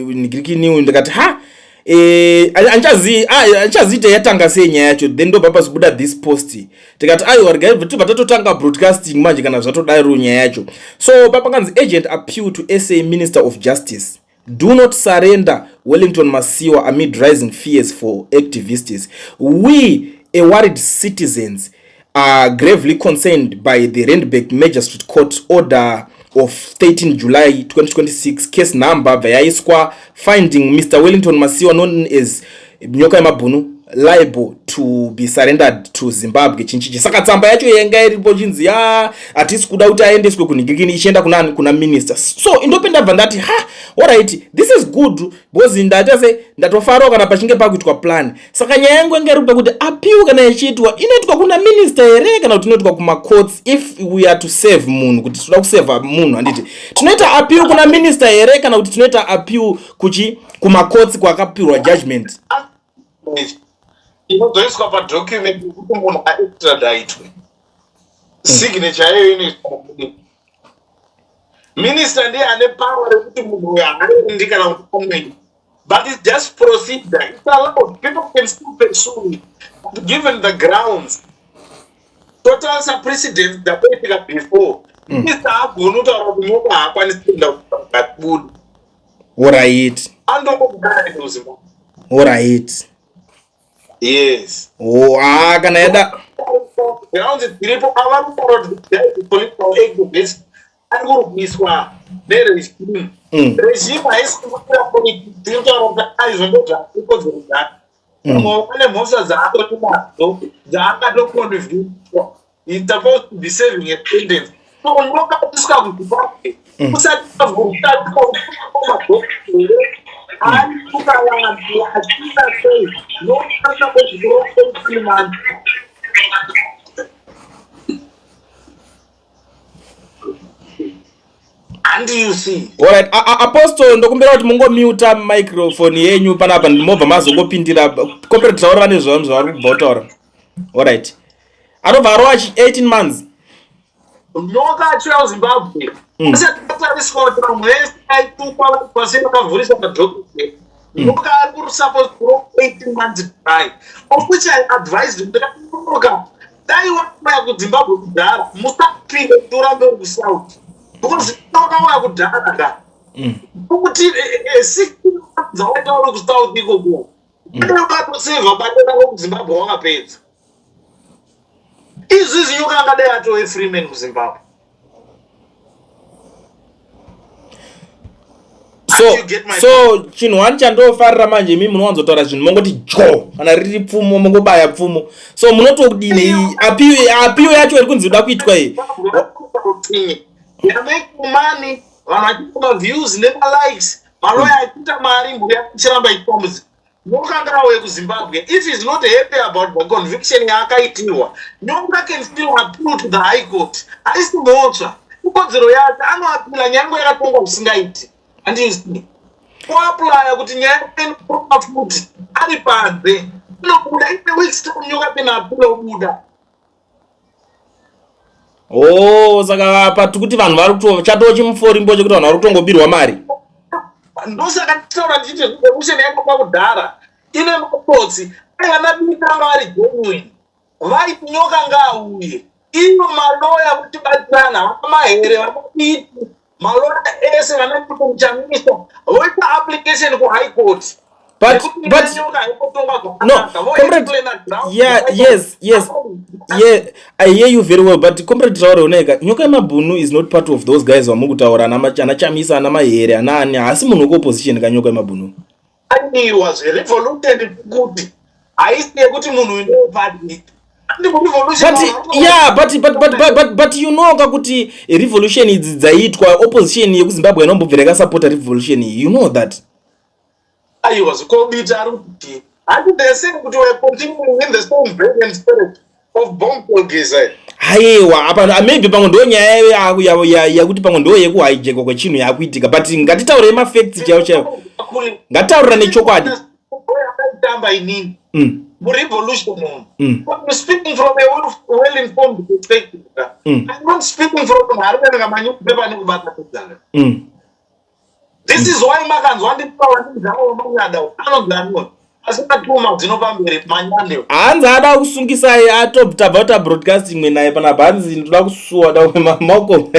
nigirikiniu ndikati ha eh, andichaziita yatanga sei nyaya yacho then ndobva pazobuda this post tikati aiwa regai tibva tatotanga broadcasting manje kana zvatodaro nyaya yacho. So papakanzi agent appeal to SA Minister of Justice: "Do not surrender Wellington Masiwa amid rising fears for activists. We, a worried citizens, are gravely concerned by the Randburg Magistrate Court order of 13 July 2026, case number bvayaiswa, finding Mr Wellington Masiwa, known as Nyoka Yemabhunu, liable to be surrendered to Zimbabwe." Chinchichi saka tsamba yacho yanga iripo chinzi ya hatisi kuda kuti aendeswe kunhingikini ichienda kunani, kuna minister. So indopenda bva ndati ha, alright, this is good because ndaita se ndatofarawo kana pachinge pakuitwa plan. Saka nyaya yangu yanga iri kuda kuti appeal kana ichiitwa inoitwa kuna minister here kana kuti inoitwa kumacourts? If we are to save munhu, kuti tinoda kusevha munhu, handiti tinoita appeal kuna minister here kana kuti tinoita appeal kuchi kumacourts kwakapirwa judgment? Inozoiswa padocument yekuti munhu aextraditwe, signature yayo inoiswa. Minister ndiye ane power rekuti munhu uyu haaendi kana kuti amweni, but it's just procedure. It's allowed, people can still pursue it, but given the grounds, totarisa precedents dzakaitika before, minister haagoni kutaura kuti Nyoka haakwanisi kuenda kubuda. Andongogara kuZimbabwe. Yes. Oh, ah, kana yada Grounds dziripo, avari kutaura kuti political activist ari kurwiswa neregime. Regime haisi kumukira politics, iri kutaura kuti aizvo ndo zvaikodzero dzake. Mumwe ane mhosva dzaatoti nadzo dzaakatoconvictwa, he's supposed to be serving a sentence. So Nyoka atisvika kuZimbabwe usati ari kutuka vanhu achiita sei nokasa kwezvikoro 18 months. And you see. Alright, Apostle, ndokumbira kuti mungomuta microphone yenyu panapa, mobva mazongopindira. Comrade taura vane zvavanhu zvavari kubva kutaura. Alright, anobva arova 18 months. Nyoka achiuya kuZimbabwe asati atariswa kuti vanhu vese aitukwa vari vakavhurisa madocument, Nyoka ari kusuppose kuro 18 months dry, of which I advised him. Ndikati, "Nyoka, dai wauya kuZimbabwe kudhara, musapinde kuti urambe uri kuSouth, because wakauya kudhara ka kuti 16 months dzawaita uri kuSouth ikoko, dai wakatosevha bata rako kuZimbabwe wakapedza izvizvi, Nyoka angadai atove free man kuZimbabwe." So You get my so chinhu wani chandofarira manje, imi munowanzotaura zvinhu mongoti dyo, kana riri pfumo mongobaya pfumo. So munotodini appeal yacho iri kunzi ida kuitwa iyi? They are making money, vanhu vachiita maviews nemalikes, maloya achiita mari, mhuri yachichiramba ichitambudzika. Nyoka ngauye kuZimbabwe. If is not happy about the conviction yaakaitirwa, Nyoka can still appeal to the High Court. Haisi mhosva, ikodzero yake, anoapila nyange yakatongwa zvisingaiti. Handisi kuaplaya kuti nyaya inoa futi ari panze, inobuda in a week's time. Nyoka pena apila, obuda. Oh, saka apa tikuti vanhu vari kuto chatoo chimuforimbo chekuti vanhu vari kutongobirwa mari. Ndosaka ndichitaura ndichiti revolution yakabva kudhara ine matsotsi. Ai vana Biti vanga vari genuine, vaiti Nyoka ngaauye. Iyo maloya kutibatsirana, vana Mahere, vana Biti, maloya ese, vana Muchamisa, voita application kuHigh Court. But no, comrade, yeah, yes, yeah, I hear you very well, but comrade Traore, unaika Nyoka Yemabhunu is not part of those guys vamuri kutaura, ana Chamisa, ana Mahere, ana ani. Haasi munhu wekuopposition kaNyoka Yemabhunu. Aiwa, zverevolution kuti haisi yekuti munhu uyu ndewepati. But yeah, but you know kakuti revolution idzi dzaiitwa, opposition yekuZimbabwe inombobvira yakasapota revolution iyi, you know that? Aiwa, zvikobita ari kuti handi the same kuti we are continuing in the same vein and spirit of bombogeza. Haiwa, apa maybe pamwe ndo nyaya yakuti pamwe ndo yekuhijekwa kwechinhu yakuitika, but ngatitaurei mafacts chaiwo chaiwo, ngatitaurira nechokwadi. Tamba inini. Murevolution umu. I'm speaking from a well informed perspective. I'm not speaking from munhu ari kuverenga manewspaper nekubata kudzana. This is why makanzwa nditaura ndimudhara wamanyada anonzi anoni asi atuma dzino pamberi manyande. Hanzi ada kusungisai atobva ta broadcast imwe naye panapa hanzi ndoda kusuwa da Malcolm.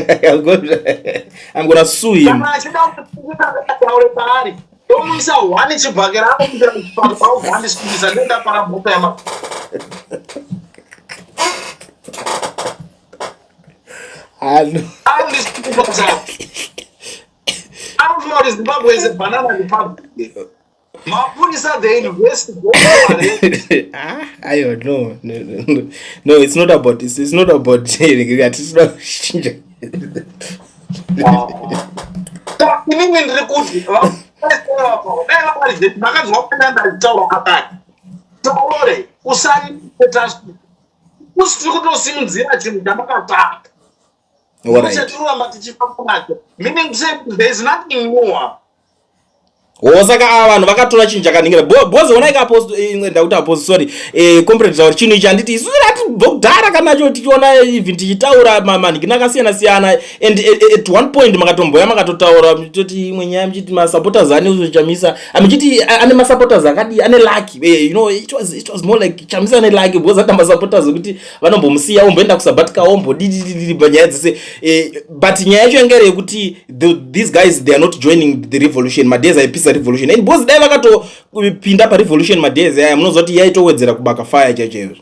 I'm gonna sue him. Kana achida kusungisa ataure paari. Tomuisa one chibhakera anopindira kuchipatara paubva andisungisa ndendapara mhosva yama. Ano. Andisungisa. Anofunga kuti Zimbabwe is a banana republic. Mapurisa they invest Ah, ayo no, no, no, no. No, it's not about it's not about hatisida kuchinja. Inini ndiri kuti dai vakarizeti makanzwa kuenda ndachitaura akati taure usaita usi tiri kutosimudzira chinhu chamakatanga. Chatiroramba tichifamba nacho meaning to say there is nothing new apa. Wo saka ava vanhu vakatora chinhu chakaningira because ona ika apostle eh, imwe ndakuti apostle sorry eh comrade tauri chinhu ichi handiti isu ratibva kudhara kanacho tichiona even tichitaura manhikina akasiyana siyana and eh, eh, at one point makatomboya makatotaura muchitoti imwe nyaya muchiti masupporters ane uzochamisa muchiti ane masupporters akadii ane lucky eh, you know it was more like Chamisa ane lucky because ane masupporters ekuti vanombomusiya omboenda kusabatika ombodidididi panyaya dzese eh, but nyaya yacho yanga iri yekuti these guys they are not joining the revolution madays aipisa revolution and because dai vakatopinda parevolution madays aya munoziva kuti yaitowedzera kubaka fire chaicho chaizvo.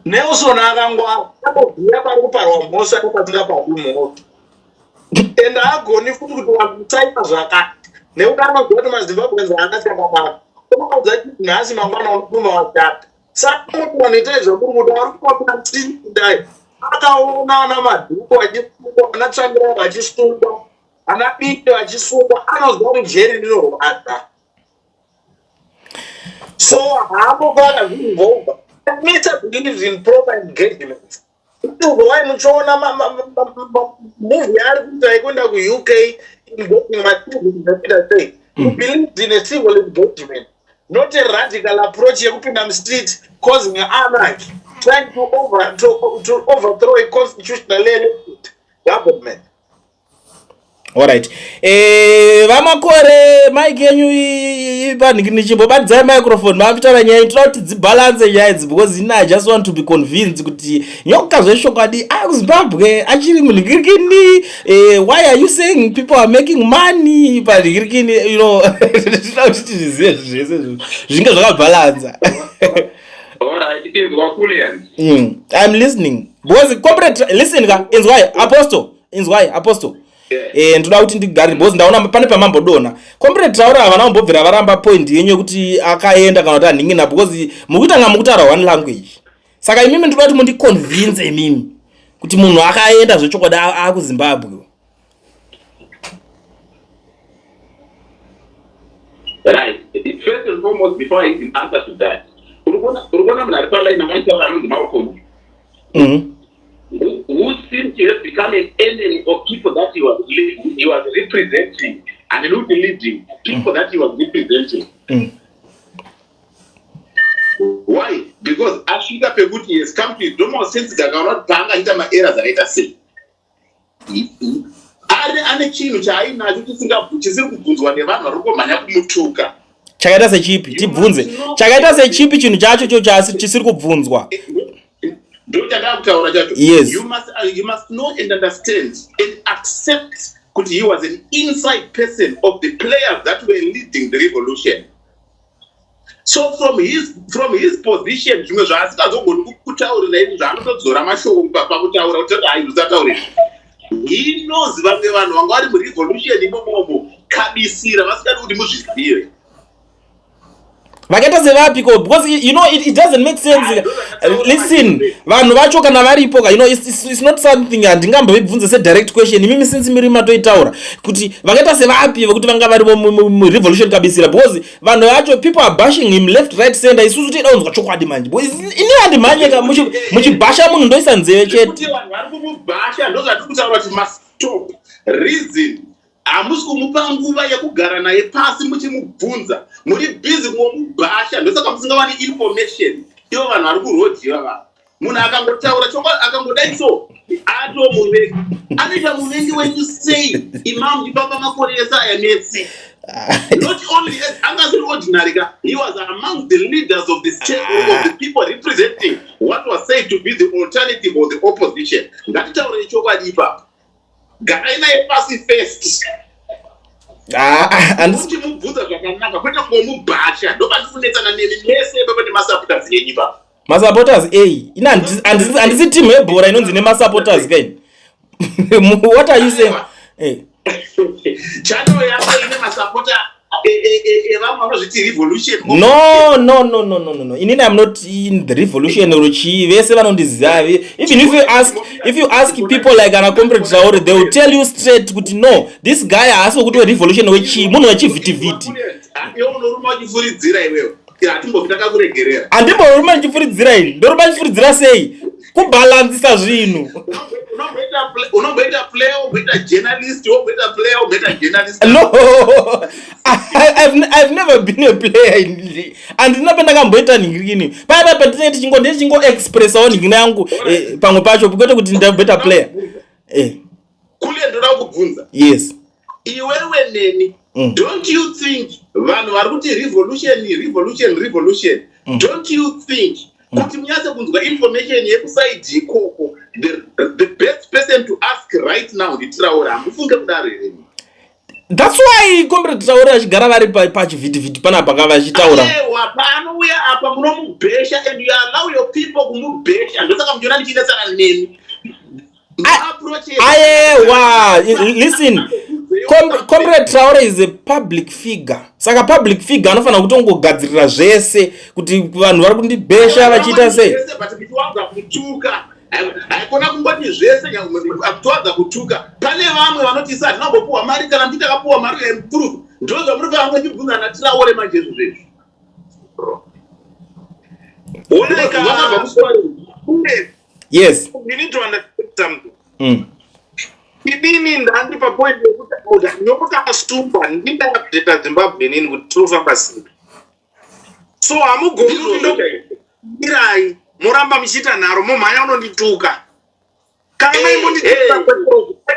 Nelson akangwara akabhuya pari kuparwa mhosva nepasingaparwi mhosva and haagoni futi kuti wakusaita zvakati nekuti anoziva kuti maZimbabweans haana chakanaka unoudza chiti nhasi mangwana unopuma washata. Saka kuti vanhu itai zvamuri kuda vari kuona kudai akaona ana Madhuku achisungwa ana Tsvangirai vachisungwa ana Biti vachisungwa anoziva kuti jeri rinorwadza so haambofa akazviinvolva. Mr believes in proper engagement. Why muchiona move yaari kuita yekuenda kuUK involving macivil zvekuita sei? He believes in a civil engagement, not a radical approach yekupinda mustreet causing anarchy, trying to overthrow a constitutionally elected government. Alright. Eh, vamakore mic yenyu panhikichimbo microphone mapitaura nyaya toda kuti dzibalance nyaya idzi because ini I just want to be convinced kuti Nyoka zvechokwadi akuZimbabwe achiri munhikirikini. Eh, why are you saying people are making money panhikirikini? Toda kuti tizvizive zvese zvinge zvakabhalansa. Alright, inzwa Kulian. I'm listening because comrade, listen ka, inzwai apostle, inzwai apostle. Eh, ndoda kuti ndigare because ndaona pane pamambodonha. Comrade Traore havana kumbobvira varamba point yenyu yekuti akaenda kana kuti anhingina because mukuita nga mukutaura one language. Saka imimi ndoda kuti mundiconvince imimi kuti munhu akaenda zvechokwadi akuZimbabwe. Right. First and foremost, before I even answer to that, uri kuona munhu ari paline akaitaura anonzi Malcolm, who seems to have become an enemy of people that he was representing and not leading people that he was representing. Why? Because asvika pekuti he has come to his normal senses, akaona kuti paanga achiita maerrors akaita sei, ari ane chinhu chaainacho chisiri kubvunzwa nevanhu vari kumhanya kumutuka. Chakaita sechipi? Tibvunze, chakaita sechipi chinhu chacho cho chisiri kubvunzwa? Ndo chandava kutaura chacho. Yes. You must know and understand and accept kuti he was an inside person of the players that were leading the revolution. So from his position, zvimwe zvaasingazogoni kutaurira izvi zvaanotodzora mashoko pakutaura kuti hai, usataurira. He knows vamwe vanhu vanga vari murevolution imomomo kabisira vasingadi kuti muzvizive. Vakaita sevapiko? Because it doesn't make sense. Listen, vanhu vacho kana varipo ka, it's not something handingambovibvunze sedirect question. Imimi since muri matoitaura kuti vakaita sevapi vekuti vanga varimo murevolution kabisira, because vanhu vacho, people are bashing him left, right, center. Isusu toida kunzwa chokwadi manje because ini handimhanyeka muchibhasha munhu, ndoisa nzeve chete. Kuti vanhu vari kumubhasha, ndozvatiri kutaura kuti must stop reason. Hamusi kumupa nguva yekugara naye pasi muchimubvunza. Muri busy kungomubhasha, ndosaka musingawani information. Ivo vanhu vari kurodhi ivava, munhu akangotaura chokwadi, akangodai so, atomuvengi. Anoita muvengi wenyu sei imam muchifamba makore ese aya mese? Not only anga asiri ordinary ka, he was among the leaders of the state, of the people representing what was said to be the alternative or the opposition. Ngatitaurei chokwadi ipapo. Garai naye pasi first. Ah, ah, handisi Muchimubvunza zvakanaka, kwete kungomubhasha. Ndopandiri nemi mese baba nemasupporters enyu ipapo. Masupporters ei? Ina handisi team yebhora inonzi nemasupporters kaini. What are you saying? Channel yako ine masapota evamwe vanozviti revolution. No. Inini I'm not in the revolution or chii. Vese vanondiziva. Even if you ask people like ana Comrade Traore, they will tell you straight kuti no, this guy haasi wekuti werevolution wechii, munhu wechivhitivhiti. Iwe unoruma uchifuridzira iwewe, hatimbofi takakuregerera. Handimboruma ndichifuridzira ini. Ndoruma ndichifuridzira sei? Kubhalansisa zvinhu. Unomboita player, womboita journalist, womboita player, womboita journalist. No, I've never been a player. Handina pendakamboita nhingirikini paya pandinenge tichingo ndichingoexpressawo nhingina yangu pamwe pacho, kwete kuti ndamboita player. Kule, ndoda kukubvunza. Yes. Iwewe neni, don't you think vanhu vari kuti revolution, revolution, revolution, don't you think kuti munyatse kunzwa information yekuside ikoko, the best person to ask right now ndiTraore? Hamufunge kudaro here? That's why Comrade Traore vachigara vari pachivhitivhiti panapa ka vachitaura. Ewa, paanouya apa munomubhesha and you allow your people kumubhesha. Ndosaka muchiona ndichinetsana nemi. Ayewa, listen, Comrade Traore is a public figure. Saka public figure anofanira kutongogadzirira zvese kuti vanhu vari kundibhesha vachiita sei. But muchiwanza kutuka, haikona kungoti zvese kutowanza kutuka. Pane vamwe vanoti isa hatina kumbopuwa mari, kana muchiti takapuwa mari proof. Ndo zvamuri kufanira muchibvunza naTraore manje izvo zvezvo. Vakabva kuswari. Yes. You need to understand something. Inini ndandi papoint yekuti Nyoka asungwa, ndindaupdata Zimbabwe inini kuti tinofamba sei. So hamugoni kuti ndoirai moramba muchiita nharo, momhanya unondituka. Kana maimbondituka,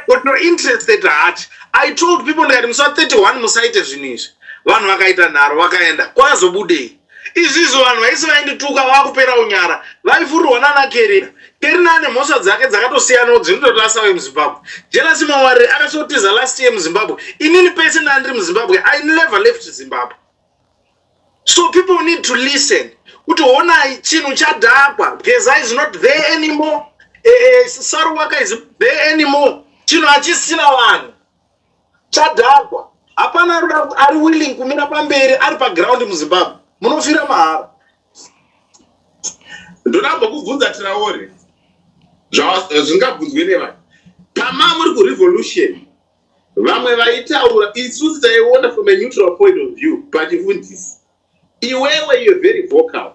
got no interest at heart. I told people ndikati musi wa31 musaite zvinhu izvi. Vanhu vakaita nharo, vakaenda kwazobudei? Izvizvo vanhu vaisi vaindituka vakupera unyara, vaifurirwa nana Kerina. Kerina ane mhosva dzake dzakatosiyanawo dzinototi asave muZimbabwe. Jealousy Mawarire akasotiza last year muZimbabwe. Inini pese ndandiri muZimbabwe, I never left Zimbabwe. So people need to listen kuti honai, chinhu chadhakwa. Geza is not there anymore. Saruwaka is there anymore. Chinhu hachisina vanhu, chadhakwa. Hapana ari willing kumira pamberi ari paground muZimbabwe. Munofira mahara. Ndoramba kubvunza Traore zvingabvunzwe nevanhu. Pama muri kurevolution, vamwe vaitaura, isusu taiona from a neutral point of view pachifundisi. Iwewe, you're very vocal.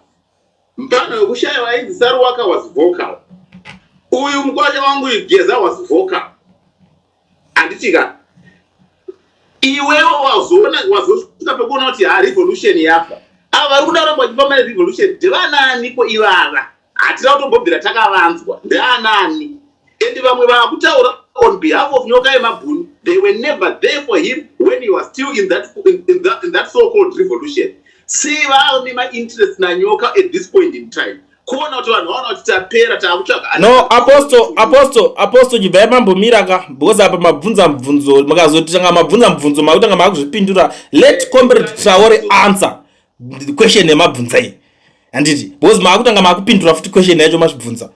Mpano wekushaya wainzi Saruwaka was vocal. Uyu mukwasha wangu Geza was vocal, handitika? Iwewe wazoona, wazosvika pekuona kuti ha, revolution yafa. Ava vari kuda kuramba vachifamba nerevolution ndevananiko ivava? Hatina kutombobvira takavanzwa. Ndeanani? And vamwe vaakutaura on behalf of Nyoka Yemabhunu, they were never there for him when he was still in that so called revolution. Sei vave nemainterest naNyoka at this point in time, kuona kuti vanhu vaona kuti tapera, taakutsvaga? No, Apostle, Apostle, Apostle, chibvai mambomira ka, because apa mabvunza mubvunzo, mukazotanga mabvunza mubvunzo makutanga makuzvipindura. Let Comrade Traore answer the question yemabvunza iyi, handiti? Because maakutanga makupindura futi question yacho mazvibvunza.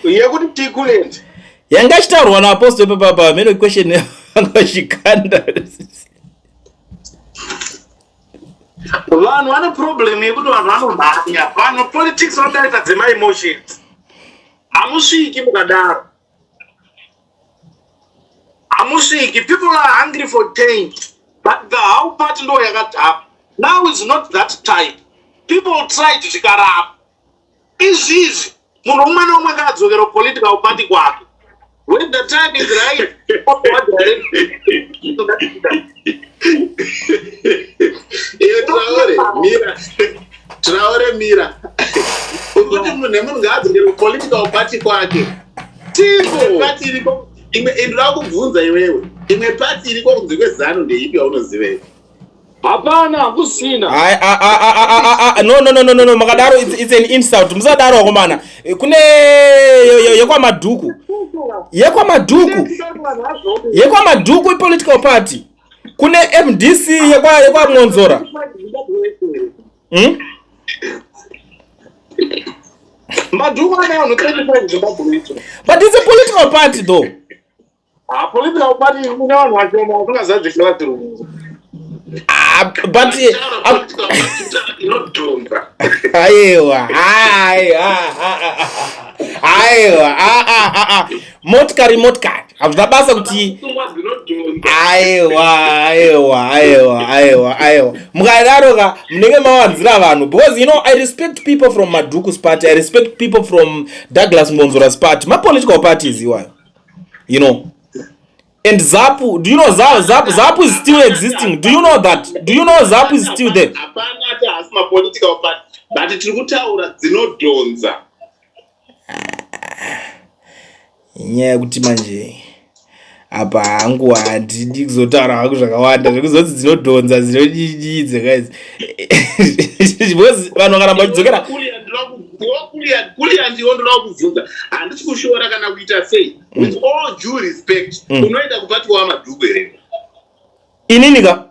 Yekuti tikulend Yanga ichitaurwa naApostle ipapapa meno question vanga vachikanda. Vanhu vane problem yekuti vanhu vanomhanya. Vanhu politics vanodaita dzemaemotions. Hamusviki mukadaro, hamusviki. People are hungry for change, but the how part ndo yakadhakwa. Now is not that time. People tried, zvikaramba. Izvizvi munhu umwe neumwe ngaadzokera political party kwake. When the time is right, what direction? Munhu ngaadzokere kupolitical party kwake. Tipo. Party iriko imwe, ndoda kubvunza iwewe, imwe party iriko kunze kweZANU ndeipi yaunoziva iwe? Hapana, hakusina. Ai, a, a, a, a, a, a, no, no, no, no, no, no, makadaro it's an insult. Musadaro akomana. Kune yekwaMadhuku, yekwaMadhuku, yekwaMadhuku ipolitical party. Kune MDC yekwaMonzora? Madhuku ane vanhu 35 Zimbabwe icho. But it's a political party though. Ah, political party ine vanhu vashoma vasingazadzi classroom. Ah, but Taura political party, taura inodhonza. Aiwa, aiwa, aiwa, ah, ah, ah, ah. Motikari, motikari, hazvina basa kuti Pfungwa dzinodhonza. Aiwa, aiwa, aiwa, aiwa, aiwa, mukadaro ka munenge mawanzira vanhu, because I respect people from Madhuku's party, I respect people from Douglas Monzora's party, mapolitical parties iwayo. And ZAPU, do you know ZAPU, ZAPU is still existing? Do you know that? Do you know ZAPU is still there? Hapana ati haasi mapolitical party, but tiri kutaura dzinodhonza. Nyaya yekuti manje apa hangu handidi kuzotaura hangu zvakawanda zvekuzoti dzinodhonza, dzinodidi dzakaidzi, because vanhu vakaramba vachidzokera. Kulia, ndiwo ndoda kubvunza. Handisi kushora kana kuita sei. With all due respect, unoenda kuparty waMadhuku here? Inini ka,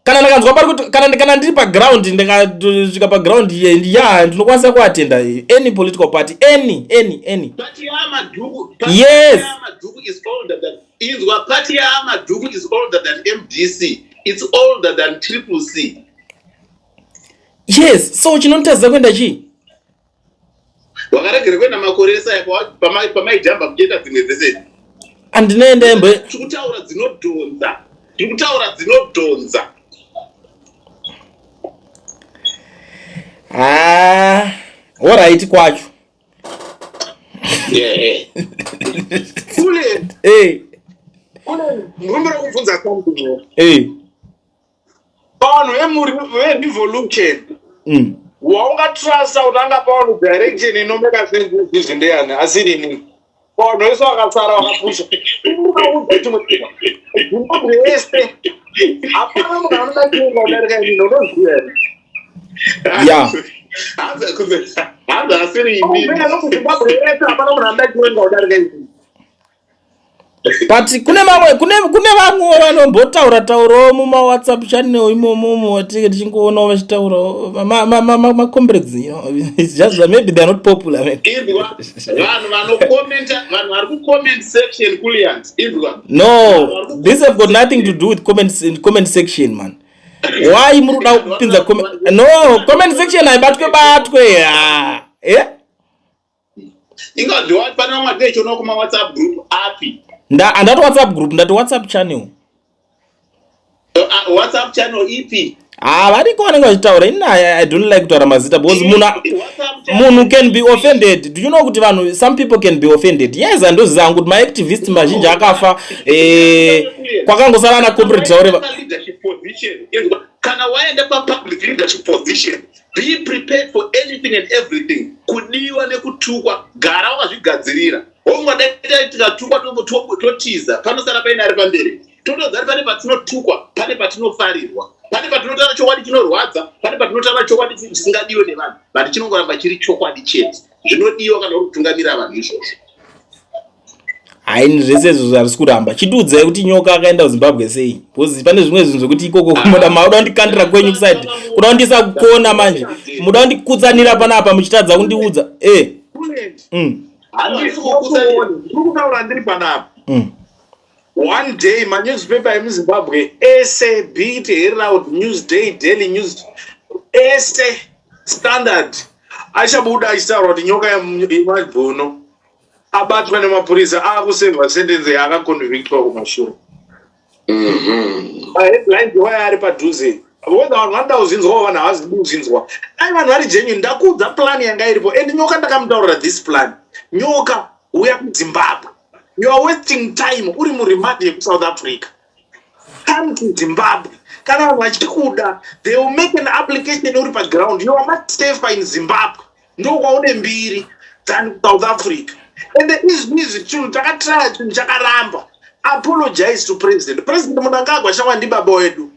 kana ndakanzwa pari kuti kana ndiri paground, ndikasvika paground ya, ndinokwanisa kuatenda any political party, any. Party yaMadhuku? Yes. YaMadhuku is older than, inzwa, party yaMadhuku is older than MDC, it's older than Triple C. Yes, so chinonditadzisa kuenda chii? Wakaregere kuenda makore esaya pamaijamba muchienda dzimwe dzese. Andinoenda embe. Tiri kutaura dzinodhonza, tiri kutaura dzinodhonza. Ah, alright kwacho. Kule. Kule, ndinombera kubvunza something. Vanhu verevolution, waungatrusta kuti angapa vanhu direction inomeka sense izvizvi ndeyani asiri inini? Vanhu vese vakasara vakapusha, unoudza chimwe chinhu, Zimbabwe yese hapana munhu anoda kuenga kudarika inini, unoziva here? Yeah. Hanzi asiri inini. Zimbabwe yese hapana munhu anoda kuenga kudarika inini. But kune mamwe, kune vamwe vanombotaura taurawo mumawhatsapp channel imomo, watinge tichingoonawo vachitaurawo macomrades. It's just that maybe they are not popular, man. Inzwa, vanhu vanokomenta, vanhu vari kucomment section, Kuliant, inzwa. No, this have got nothing to do with comments in comment section, man. Why muri kuda kupinza comment? No, comment section haibatwe batwe, ah. Eh? Inga ndiwa pane vamwe vatinochiona kuma WhatsApp group api? Handati WhatsApp group, ndati WhatsApp channel. WhatsApp channel ipi? Ah, variko vanenge vachitaura. Ini I don't like kutaura mazita because munhu WhatsApp channel munhu can be offended. Do you know kuti vanhu, some people can be offended? Yes, handoziva hangu kuti maactivist mazhinji akafa, kwakangosara ana Comrade Taureva. Leadership position. Inzwa, kana waenda papublic leadership position, be prepared for anything and everything, kudiwa nekutukwa. Gara wakazvigadzirira. Ungadai tikatukwa totiza, panosara paine ari pamberi. Totozari pane patinotukwa, pane patinofarirwa, pane patinotaura chokwadi chinorwadza, pane patinotaura chokwadi chisingadiwe nevanhu, but chinongoramba chiri chokwadi chete. Zvinodiwa kana uri kutungamira vanhu izvozvo. Haini, zvese izvo hazvisi kuramba. Chitiudzai kuti Nyoka akaenda kuZimbabwe sei, because pane zvimwe zvinhu zvekuti ikoko muda mauda kundikandira kwenyu kuside, kuda kundiisa kukona manje, muda kundikutsanira panapa muchitadza kundiudza e. Handisi kukutsanira. Ndiri kutaura ndiri panapa. One day manewspaper emuZimbabwe ese, be it Herald, Newsday, Daily News, ese, Standard, achabuda achitaura kuti Nyoka Yemabhuno abatwa nemapurisa aakusevha sentence yaakaconvictwa kumashure. Maheadlines waya ari padhuze, whether vanhu vanoda kuzvinzwa, vanhu havazidi kuzvinzwa, dai vanhu vari genuine. Ndakuudza plan yanga iripo, and Nyoka ndakamutaurira this plan: Nyoka, uya kuZimbabwe. You are wasting time uri muremand yekuSouth Africa. Come to Zimbabwe. Kana vanhu vachikuda, they will make an application uri paground. You are much safer in Zimbabwe. Ndokwaune mbiri than kuSouth Africa. Ende izvi izvi chinhu takatraya chinhu chakaramba. Apologize to president. President Mnangagwa shamwa ndibaba wedu.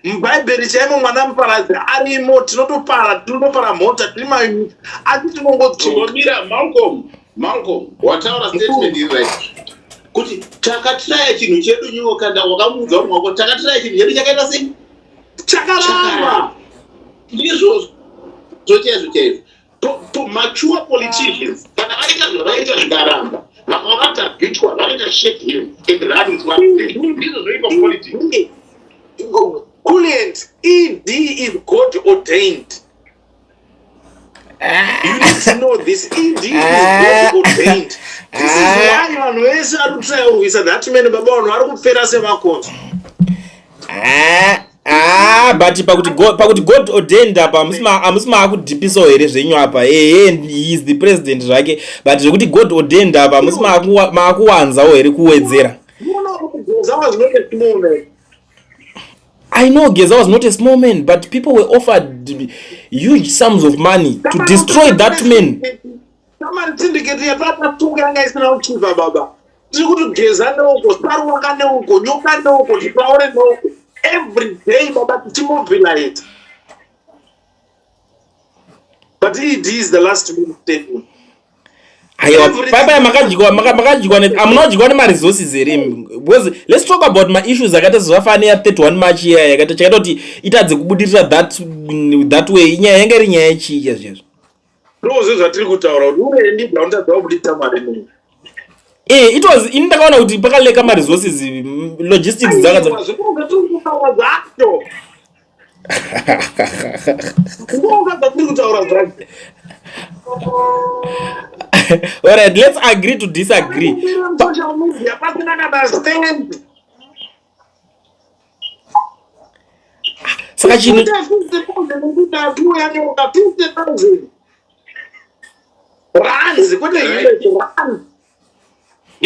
Mubhaibheri chaimo mwana muparadzi arimo, tinotopara, tinotopara mhota, tiri mayouth, asi tinongodzoka. Chimbomira Malcolm, Malcolm, wataura statement iri right. Kuti takatraya chinhu chedu nyoka nda wakamuudza munhu wako takatraya chinhu chedu chakaita sei? Chakaramba. Ndizvozvo chaizvo chaizvo. Mature politicians kana vaita zvavaita zvikaramba vamwe vakabvitwa vanoita shake him and run with what they do. Ndizvo zvinoitwa politics. Kulient, ED is God ordained. You need to know this. ED is God ordained. This is why vanhu vese vari kutraya kurwisa that man baba vanhu vari kupfera semakonzo. Ah, but pakuti God, pakuti God ordained apa hamusi maakudhipisawo here zvenyu apa ehe he is the president zvake but zvekuti God ordained apa hamusi maakuwanzawo here kuwedzera. I know Geza was not a small man, but people were offered huge sums of money to destroy that man. Samari syndicate yatakatunga yanga isina kuchiva baba. Tiri kuti Geza neuko, Saruwaka neuko, Nyoka neuko, Tipaure neuko. Every day baba tichimobilize. But ED is the last minute statement. Aiwa, paya makadyiwa makadyiwa hamuna kudyiwa nemaresources here because let's talk about maissues akaita sezvafanira ya 31 March iya yakaita chakaita kuti itadze kubudirira that that way inyaya yanga iri nyaya yechii chaizvo chaizvo. Ndozvo zvatiri kutaura kuti une ndibva unotadza kubuditsa mari nei. Eh, it was ini ndakaona kuti pakaleka maresources logistics dzaka Aiwa, zvinonga tiri kutaura zvacho. Zvinonga zvatiri kutaura zvacho. All right, let's agree to disagree. Social media pasina kana stand. Saka chinhu ranzi kwete ranzi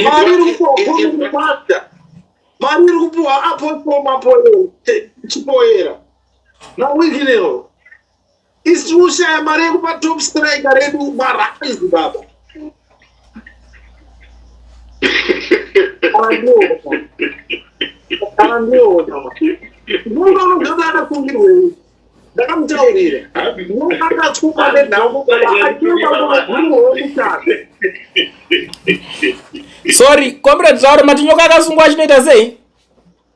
mari iri kupiwa mari iri kupiwa apostle mapoera chipoera naWicknell isu kushaya mari yekupa top striker redu maranzi baba. Kana ndiona munhu unogona akasungirwei ndakamutaurira munhu akatsuka nenhamo achienda Sorry, comrade Traore mati nyoka akasungwa achinoita sei?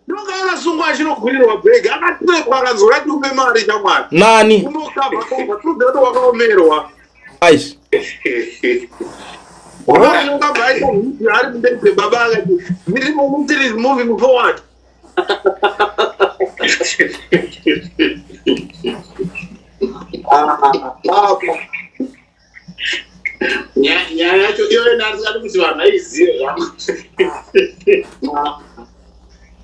Nyoka akasungwa achinogurirwa bhegi akatrekwa akanzi urati upe mari shamwari. Nani? Unokabva kabva tuudza kuti wakaomerwa. Aish. Nyoka bva aita video ari mundege baba akati ndiri mumitiri is moving forward. Ah, baba. Nyaya yacho iyoyo ndandisati kuti vanhu vaizive zvangu.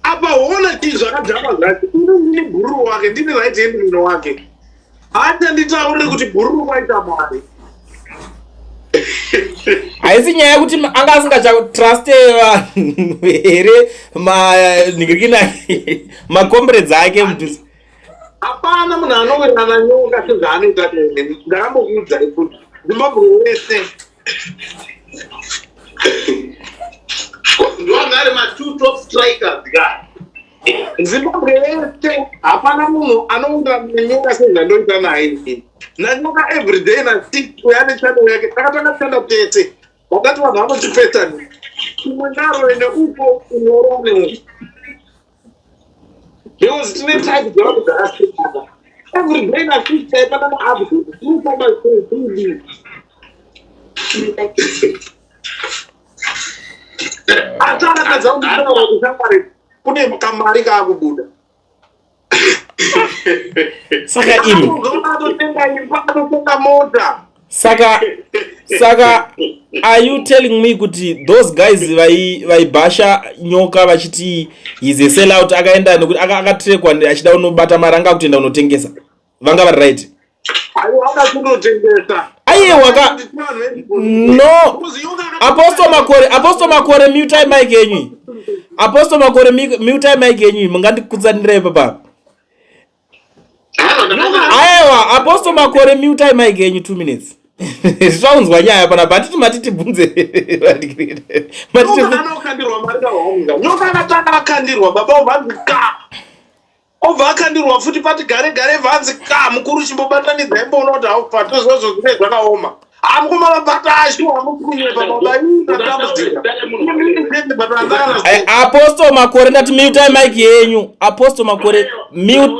Apa hona chii zvakadhakwa zvacho. Ini ndini bhururu wake, ndini right hand man wake. Haachanditauriri kuti bhururu kwaita mari. Haisi nyaya yekuti anga asingachatruste vanhu here manhingirikina makomberedzi ake mudhuze. Hapana munhu anowirirana nyoka sezvaanoita neni. Ndakambokuudzai kuti Zimbabwe wese Ndovanga ari ma-two top strikers ka. Zimbabwe yese hapana munhu anowirirana nenyoka sezvandoita naye inini. Nanyoka everyday na six uyo ane channel yake takatanga kushanda tese. Vakati vanhu vanotipesani. Umwe ngaarove neuko umwe orova neuko. Because tine type dzevanhu dzakasiyana. Every day na six taipana maupdate. Tinofamba sei tiri Asi akatadza kunditaura kushamwari kune kamari kaakubuda. Saka imi Atotenga imba, atotenga mota. Saka are you telling me kuti those guys vaibhasha nyoka vachiti he's a sellout akaenda nekuti akatrekwa achida kunobata mari anga akutoenda kunotengesa vanga vari right? Aiwa akatondotengesa. Aiwa ka no Apostle Makore, Apostle Makore mutai mic yenyu. Apostle Makore mutai mic yenyu mungandikutsanira ipapa. Aiwa Apostle Makore mutai mic yenyu 2 minutes. Zvaunzwa nyaya panapa, hatiti mati tibvunze. Mati anokandirwa mari kahonga. Nyoka akatanga akandirwa baba obvanzi ka. Obva akandirwa futi pati gare gare bvanzi ka mukuru chimbobatanidza imboona kuti haufa tozvozvo zvinenge zvakaoma. Amukoma vabata ashuwa hamusi baba ii ndatambudzika. Apostle Makore, ndati mutai mic yenyu. Apostle Makore, mute.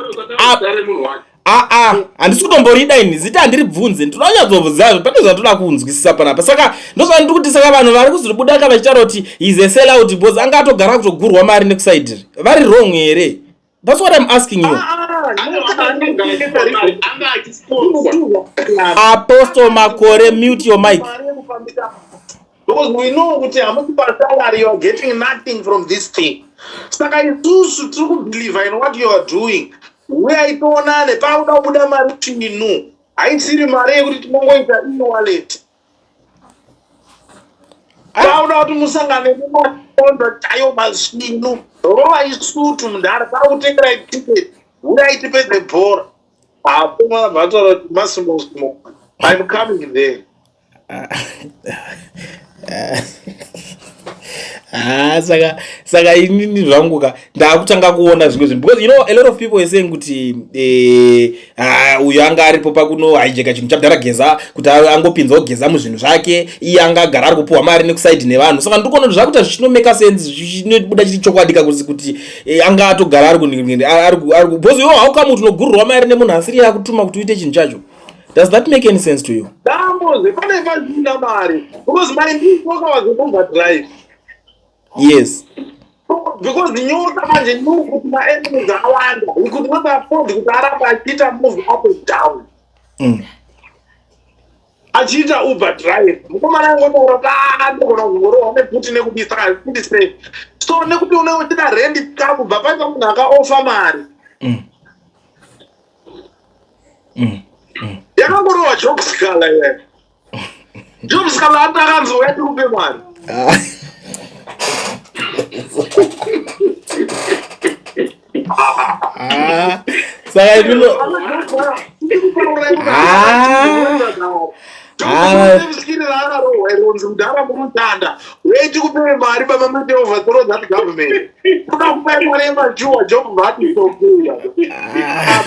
Aa, handisi kutomborida ini zita, handiribvunze. Ndinonyatsobvunza, pane zvatoda kunzwisisa panapa. Saka ndozvandiri kuti, saka vanhu vari kuzobuda ka vachitaura kuti is a sell out because anga atogara kutogurwa mari nekusaidiri, vari wrong here? That's what I'm asking you. Anga achisponsa. Apostle Makore, mute your mic. Because we know kuti hamusi pasalary, you are getting nothing from this thing. Saka isusu tiri kubelieve in what you are doing. Uyai tionane pauda kubuda mari tinu. Haisiri mari yekuti tinongoita e-wallet. Pauda kuti musangane nemakonzo chayo masvinu. Rovai sutu mudhara, pakutengerai ticket. Uyai tipedze bhora. Hapo vataura kuti masimo simo. I'm coming there. Ah, saka inini zvangu ka ndaakutanga kuona zvimwe zvinhu, because a lot of people were saying kuti ah, uyu anga aripo pakuno haijeka chinhu chabdara Geza kuti angopinzawo Geza muzvinhu zvake, iye anga agara ari kupuhwa mari nekusaidi nevanhu. Saka ndiri kuona kuti zvakuita zvichinomeka sense, zvichinobuda chiri chokwadi kakuti kuti anga atogara ari ari because iwo haukamu kuti unogurirwa mari nemunhu asiri akutuma kuti uite chinhu chacho. Does that make any sense to you? Dambuzi pane pasina mari because my nyoka was an Uber drive. Because nyoka manje knew kuti maenemies awanda. He could not afford kuti arambe achiita move up and down. Achiita Uber drive. Mukomana angotaura kuti "Ah, ndogona kuzorohwa nepfuti nekubisa hazvisi safe." So nekuti une uchida rent kubva paita munhu akaofa mari. Yakangorohwa Job Sikhala iye. Job Sikhala ati akanzi uya tikupe mari. Ah, saka imino Ah. Skiri raakarohwa ironzi mudhara murutanda weiti kupe mari baba muite overthrow that government kuda kupai mari yemajuwa. Job vati sokuya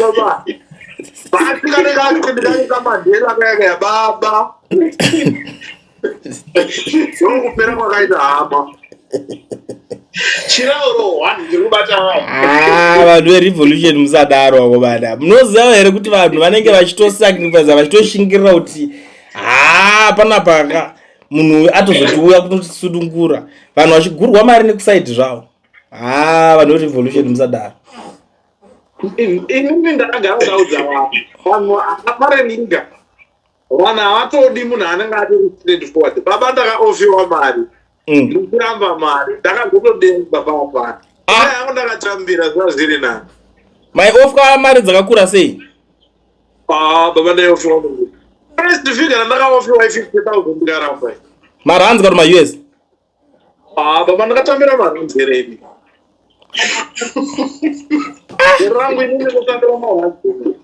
baba basi Mandela kayakaya baba ndokupera kwakaita hama. Chirauro one ndiri kubata vanhu. Ah, vanhu verevolution musadaro avo vana. Munoziva here kuti vanhu vanenge vachitosacrifice, vachitoshingirira kuti haa, panapa munhu uyu atozotiuya kutotisudungura, vanhu vachigurwa mari nekusaidi zvavo? Haa, vanhu verevolution musadaro. Inini ndakagara ndaudza vanhu, vanhu havapareninga, vanhu havatodi munhu anenge atori straight forward. Baba, ndakaofiwa mari ndikuramba mari, ndakazotodemba baba. Ah. Yangu ndakatambira zvazviri nani. Maiofwa mari dzakakura sei? Ah, baba, ndaiofiwa first figure randakaofiwa i50 000, ndikaramba. Marands kana maUS? Ah, baba, ndakatambira maranzereni rangu inini kutambira maranzi.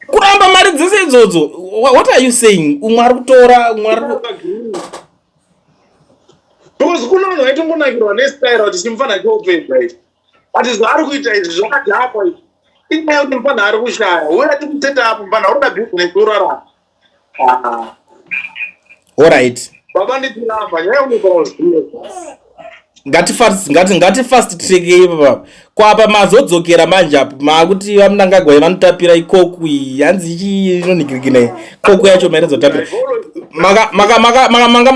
Kuramba mari dzese idzodzo? What are you saying? Umwe ari kutora, umwe ari Because kuna vanhu vaitongonakirwa nestyle kuti chimufana chiopedza izvi, but zvaari kuita izvi zvakadhakwa izvi. Inyaya yekuti mufana ari kushaya, uya tikuseta apo mufana uri kuda business urarama. Ah, Alright. Baba, nditiramba nyaya unopaziva. Ngati fast trackei ipapa. Kwapa mazodzokera manje apo maakuti vaMnangagwa vanotapira ikoku iyi, hanzi ichi inonhikirikina iyi koku yacho mainozotapira.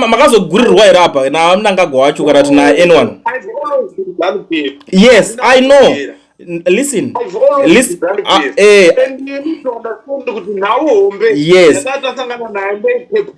Makazogurirwa here apa naVaMnangagwa wacho kana kuti na-anyone? I've always been ZANU-PF. Yes, I know. Listen. I've always Listen, been ah, ZANU-PF. And you need to understand kuti nhau hombe yakatasangana nayo ndeyepep.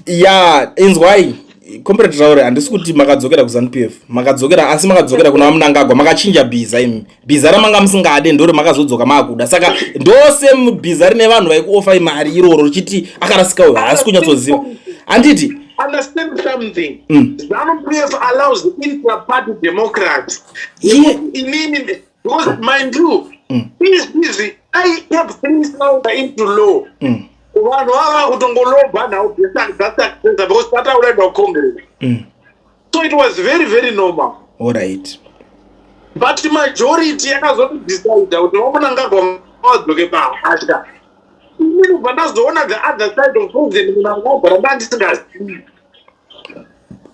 Ya, inzwai, Comrade Traore, handisi kuti makadzokera kuZANU PF. Makadzokera, asi makadzokera kuna vaMnangagwa. Makachinja bhiza imi. Bhiza ramanga musingade ndori makazodzoka maakuda. Saka ndose bhiza rine vanhu vaikuofai mari iroro richiti akarasika uyu, haasi kunyatsoziva, handiti? Understand something. ZANU-PF allows intra-party democracy. Inini, because mind you, Izvi dai CAB 3 isina into law, vanhu vava kutongolobha nhau dzasuccessor because tatauraidwa kuCongress. So it was very, very normal. But majority yakazotodecida kuti vaMnangagwa vadzoke pahasha. Inini bva ndazoona the other side of President Mnangagwa ranga ndisingazivi.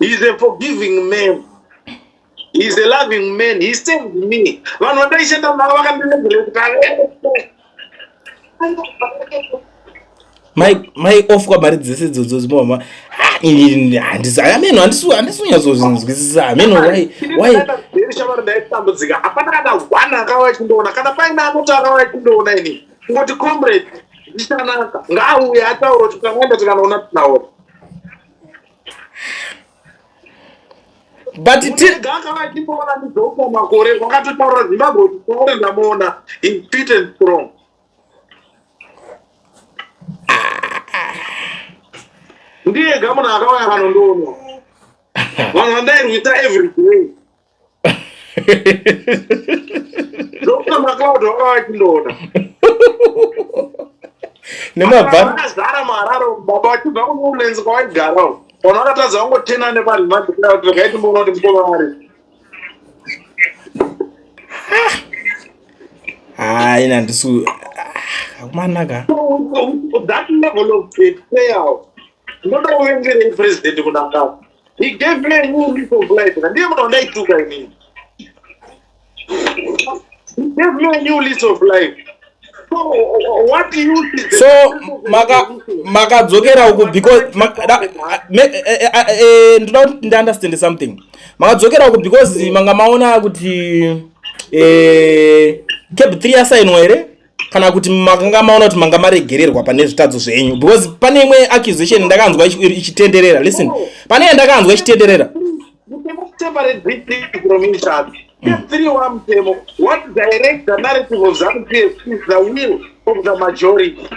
He is a forgiving man, he is a loving man. He saved me. Vanhu vandaishanda navo vakandineglect. Mai ofwa mari dzese idzodzo dzimoma. Handisi ameno, handisi kunyatsozvinzwisisa ameno why. Shamwari, ndaitambudzika. Hapana kana one akauya achindoona. Kana paine anoti akauya achindoona, ini kungoti, "Comrade, zvichanaka." Ngaauye ataura kuti takaenda tikanoona tinaona. But Ega akauya achindoona ndidzoka makore wakatotaurira Zimbabwe kuti taure ndamuona, is fit and strong. Ndiyega munhu akauya akanondoona. Vanhu vandairwisa every day, Dr MacLeod wakauya achindoona. Nemabva Vakazara muHarare, baba vachibva kuNewlands kwawaigarawo. Vanhu vakatadza vangotena neparemand kuti regai timboona kuti mukoma vari. Hai, handisi akumanaka. That level of betrayal, ndoda kuvengerei President Mnangagwa? He gave me a new lease of life. Ndiye munhu wandaituka inini. He gave me a new lease of life. So what use is the So makadzokera uku because ndoda kuti ndiunderstand something. Makadzokera uku because manga maona kuti CAB 3 yasainwa here, kana kuti makanga maona kuti manga maregererwa pane zvitadzo zvenyu? Because pane imwe accusation ndakanzwa ichitenderera. Listen, pane yandakanzwa ichitenderera. You cannot separate these things from each other. Step three wamutemo. What directs the narrative of ZANU PF is the will of the majority.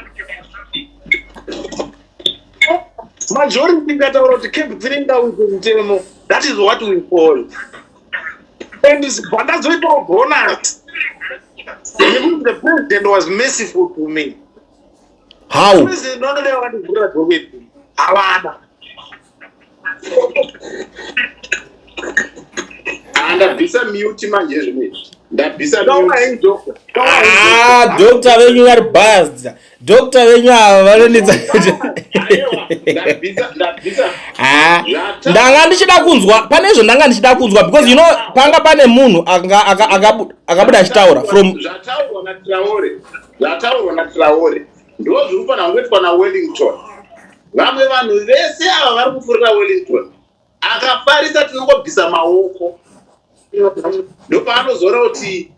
Majority ingataura kuti CAB 3 ngauite mutemo. That is what we follow. And bandazoitawo bonus. Because the president was merciful to me. How? President vanodai vakandivhurira docket. Havana. Ah, ndabvisa mute manje zvimwe, ndabvisa Taura mute. henyu, doctor. Taura henyu, Ah, doctor. Doctor venyu vari biased. Doctor venyu ava vanonetsa. Aiwa, ndabvisa. Ah, ndanga ndichida kunzwa pane izvo, ndanga ndichida kunzwa because panga pane munhu akabuda achitaura from Zvataurwa naTraore, zvataurwa naTraore ndo zviri kufanira kungoitwa naWellington. Vamwe vanhu vese ava vari kupfurira Wellington akafarisa, tinongobvisa maoko. Ndopaanozoona kuti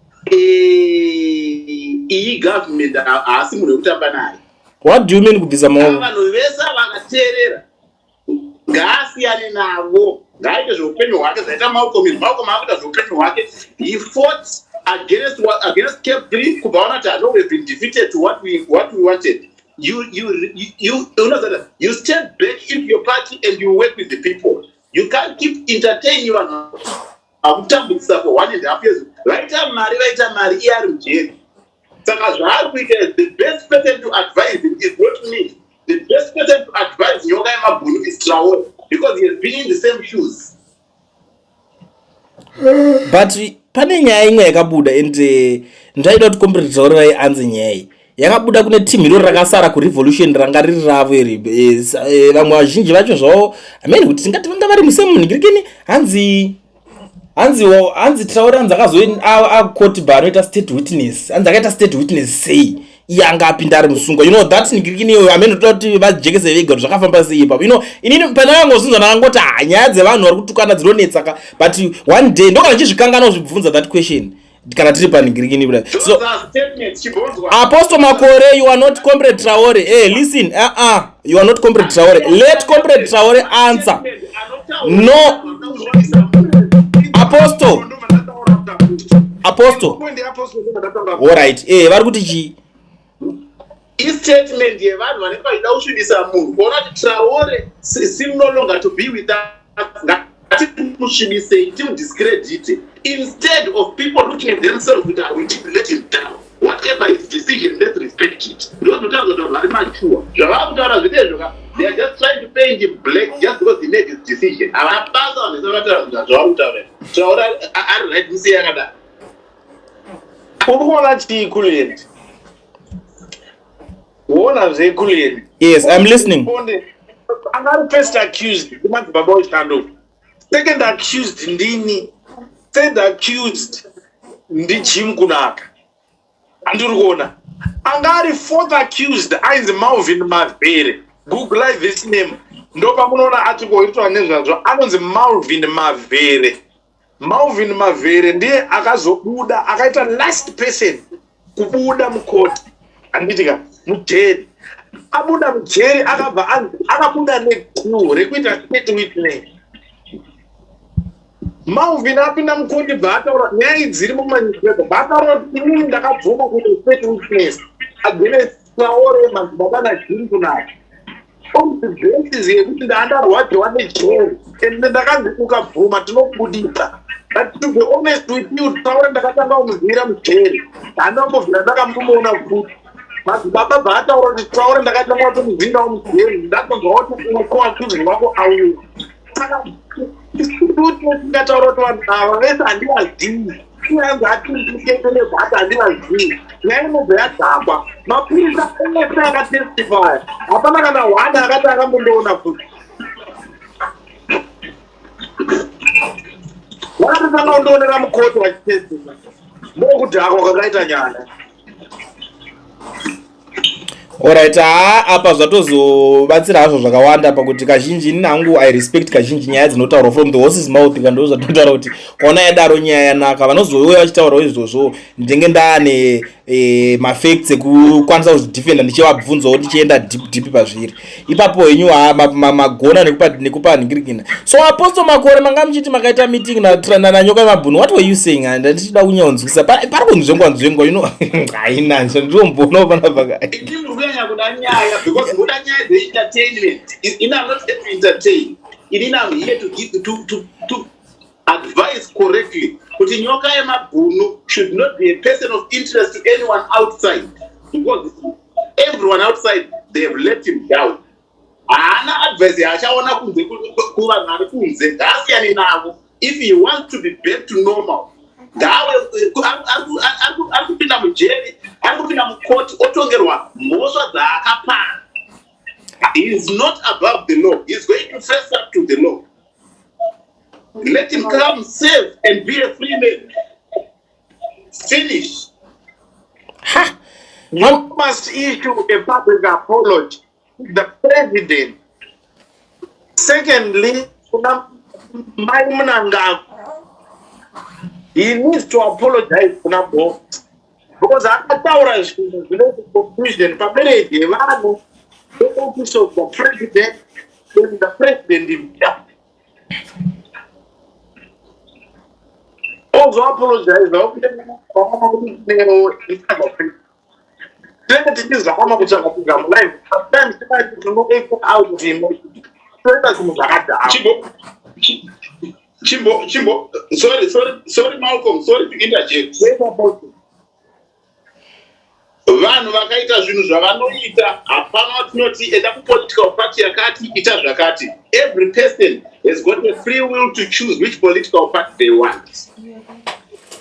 iyi government haasi munhu wekutamba naye. What do you mean, kubvisa Ava maoko? Vanhu vese vakateerera ngaasiyane navo, ngaaite zveupenyu hwake. Zvaita Malcolm izvi, Malcolm akuita zveupenyu hwake. He fought against CAB 3 kubva vaona kuti, "No, we've been defeated to what we wanted." You know that you step back into your party and you work with the people. You can't keep entertaining vanhu vakutambudzisa for 1.5 years. Vaita mari, vaita mari, iye ari mujeri. Saka zvaari kuita, the best person to advise him is not me. The best person to advise Nyoka Yemabhunu is Traore, because he has been in the same shoes. But pane nyaya imwe yakabuda and ndaida kuti Comrade Traore vaianze nyaya iyi yakabuda. Kune team iro rakasara kurevolution ranga riri ravo iri, vamwe vazhinji vacho zvavo hamene kuti tingati vanga vari musemunhingirikini. Hanzi Traore, hanzi akazoakoti ba anoita state witness. Hanzi akaita state witness sei iye anga apinda ari musungwa? You know that ngirikini iyoyo, hamene toda kuti vajekese vega kuti zvakafamba sei ipapo. Inini pandakangozvinzwa ndakangoti, ha, nyaya dzevanhu vari kutukana dzinonetsa ka. But one day ndokana chizvikangana kuzvibvunza that question kana tiri panhingirikini kudai. So Those are statements, chibonzwa. Apostle Makore, you are not Comrade Traore. Hey, listen, you are not Comrade Traore. Let Comrade Traore answer. No. Apostle. Apostle. All right. Vari kuti chii? Istatement yevanhu vanenge vachida kusvibisa munhu, kuona kuti Traore seem no longer to be with us, ngatimusvibisei, timudiscredite, instead of people looking at themselves kuti, "Ah, we did let him down." Whatever his decision, let's respect it. Ndozvinotaura kuti vanhu vari mature. Zvavari kutaura zvinezvo ka, they are just trying to paint him black just because he made his decision. Havana basa vanhu vese vanotaura zvinhu zvavari kutaura. Taura ari right musiye akadaro. Uri kuona chii Kulient? Uona zve Kulient? Yes, I'm listening. Anga ari first accused kumadzibaba wechando. Second accused ndini. Third accused ndiJim Kunaka. Andiri kuona. Anga ari fourth accused ainzi Malvin Mavhere. Google this name. Ndopamunoona article iritaura nezvazvo anonzi Malvin Mavhere. Malvin Mavhere ndiye akazobuda akaita last person kubuda mukoti handiti ka mujeri abuda mujeri akabva anzi akabuda nedeal rekuita state witness Malvin apinda mukoti bva ataura nyaya idzi dziri mumanyusepa bva ataura kuti inini ndakabvuma kuita state witness against Traore madzibaba naJim Kunaka on the basis yekuti ndaandarwadziwa nejeri and ndakanzi ukabvuma tinokubudisa but to be honest with you Traore ndakatanga kumuzivira mujeri handambobvira ndakamuona futi madzibaba bva ataura kuti Traore ndakatanga kutomuzivirawo mujeri ndatonzwa kuti unokoaccused wako auye saka tingataura kuti vanhu ava vese handivazivi kunyange atiikendelebhati handivazivi nyaya inobva yadhakwa mapurisa ese akatestifya hapana kana one akati akambondoona futi vakatotanga kundionera mukoti vachitestifya ndokudhakwa kwakaita nyaya. Alright, haa apa zvatozobatsira hazvo zvakawanda pakuti kazhinji ini hangu I respect kazhinji nyaya dzinotaurwa from the horse's mouth ka ndo zvatotaura kuti kaona yadaro nyaya yanaka vanozouya vachitaurawo izvozvo ndinenge ndaane e, mafacts ekukwanisa kuzvidefenda ndichivabvunzawo ndichienda deep deep pazviri ipapo henyu haa magona nekupa nekupa nhingirikina. So Apostle Makore, manga muchiti makaita meeting naNyoka yemabhunu. What were you saying? And ndichida kunyaonzwisa pari kunzvengwa nzvengwa, you know, haina ndirombonawo panapa. Ini muri kunyanya kuda nyaya because muda nyaya dze-entertainment. Ini I'm not here to entertain. Ini I'm here to give to advise correctly kuti Nyoka yemabhunu should not be a person of interest to anyone outside, because everyone outside, they have let him down. Haana advice yaachaona kunze kuvanhu vari kunze. Ngaasiyane navo. If he wants to be back to normal, ngave ari kupinda mujeri, ari kupinda mukoti, otongerwa mhosva dzaakapara. He is not above the law. He is going to face up to the law. Let him come safe and be a free man. Finish. Ha. You must issue a public apology to the president. Secondly, kuna Mai Mnangagwa. He needs to apologize kuna both because akataura zvinhu zvinoita confusion pamarriage yevanhu, the office of the president and the president himself. Also apologize tinenge tichizama kutsvaga kuga mulife. Sometimes tinati tinoeka out of emotion, toita zvinhu zvakadhakwa. Chimbo, Chimbo, Chimbo, sorry, sorry, sorry, Malcolm, sorry to interject. Vanhu vakaita zvinhu zvavanoita, hapana watinoti enda kupolitical party yakati, ita zvakati. Every person has got a free will to choose which political party they want.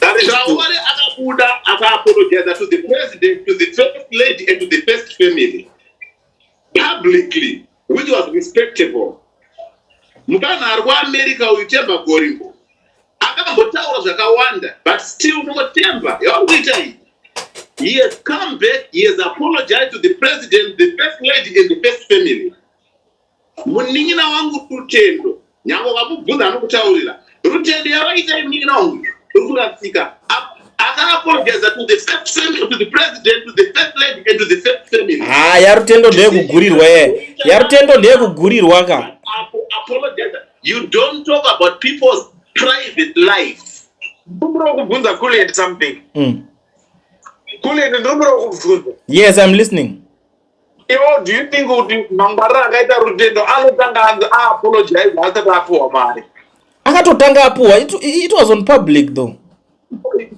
Traore akabuda akaapologiza to the president, to the first lady and to the first family publicly, which was respectable. Mukana ari kuAmerica uyu, Temba Gorimbo, akambotaura zvakawanda, but still unongotemba yavari kuita iyi. He has come back, he has apologized to the president, the first lady and the first family. Munin'ina wangu Rutendo, nyange ukamubvunza anokutaurira Rutendo yavaita. Munin'ina wangu uri kurasika. Akaapologiza to the first family, to the president, to the first lady and to the first family. Ha, yaRutendo ndeyekugurirwa ye, yaRutendo ndeyekugurirwa ka. Apologize. You don't talk about people's private life. Ndombura kubvunza Kulient something. Kulient, ndombura kubvunza. Yes, I'm listening. Iwo, do you think kuti mangwariro akaita Rutendo anotanga anzi aapologize asati apiwa mari? Akatotanga apuwa. It was on public though.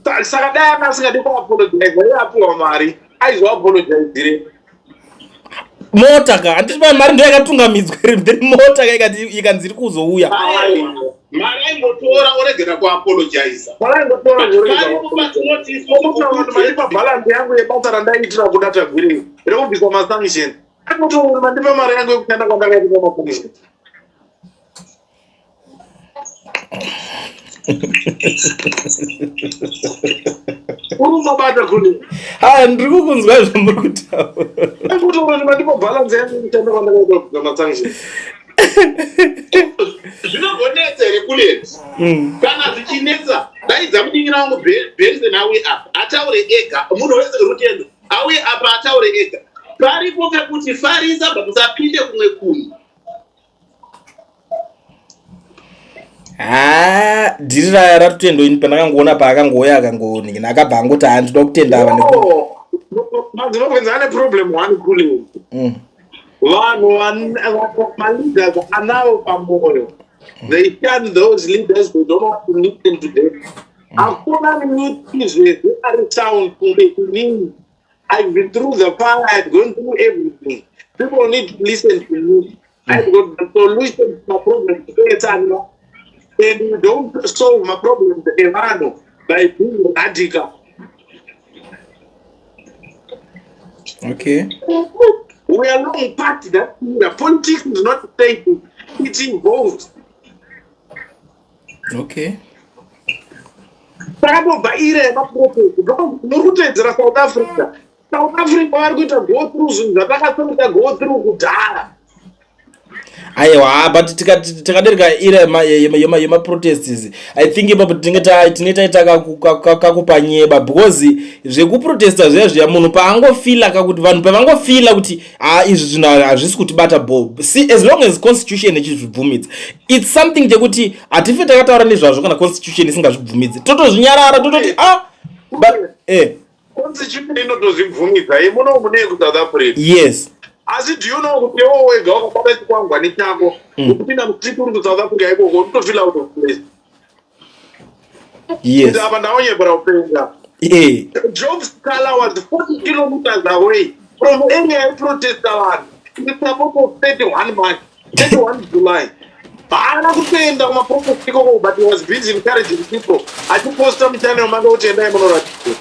Saka dai anga asingadi kuapologize iye apiwa mari aizoapologizire mota ka handiti pa mari ndo yakatungamidzwa iri then mota ka ikati ikanzi iri kuzouya mari aingotora oregera kuapologiza mari aingotora mandipa balance yangu yebasa randaiitira kuda tagwirei rekubviswa masanction anotoona mandipa mari yangu yekushanda kwandakaitira masanction. Urikubata kule. Ha, ndiri kukunzwa zvamuri kutaura. Ndikutoona mandipa balance yangu yekushanda kwandakaita kubvisa masanction. Zvinogonetsa here kuleti? Kana zvichinetsa, daidza munin'ina wangu Benson auye apa ataure ega. Munhu wese Rutendo auye apa ataure ega. Paripo pekuti farisa but usapinde kumwe kunhu. Haa, dhiri raya raRutendo ini pandakangoona paakangouya akangoningina akabva angoti haa ndinoda kutenda ava neku Mazimbabweans ane problem one kule. Vanhu maleaders anavo pamoyo. They shun those leaders, they don't want to listen to them. Hakuna miti zvese ari sound kunge inini. I've been through the fire, I've gone through everything. People need to listen to me. I've got the solution to my problems etsana. And you don't solve my problems evanhu by being radical. Okay. We are long past that era. Politics is not static, it evolves. Okay. Takatobva ira yemaprotest because muri kuteedzera South Africa. South Africa vari kuita go through zvinhu zvatakatoita go through kudhara. Aiwa, but tikadarika ira yemaprotests, I think ipapo tinenge tine taita kakupa nyeba because zvekuprotesta zviya zviya munhu paangofila kakuti vanhu pavangofila kuti ah, izvi zvinhu hazvisi kutibata bho, see, as long as constitution ichizvibvumidza, it's something chekuti hatife takataura nezvazvo. Kana constitution isingazvibvumidzi, totozvinyarara, tototi ah, but Constitution inotozvibvumidza yemuno mune kuSouth Africa. Yes. Asi do you know kuti iwe wega wakabata chikwangwani chako ukupinda mustreet uri kuSouth Africa ikoko unotofeel out of place? Yes. Kuti apa ndaonyepera kupenga. Job Sikhala was 40 kilometers away from area yaiprotesta vanhu in support of 31 March, 31 July. Haana kutoenda kumaprotest ikoko, but he was busy encouraging people achiposta muchannel make kuti endai munoratidzira.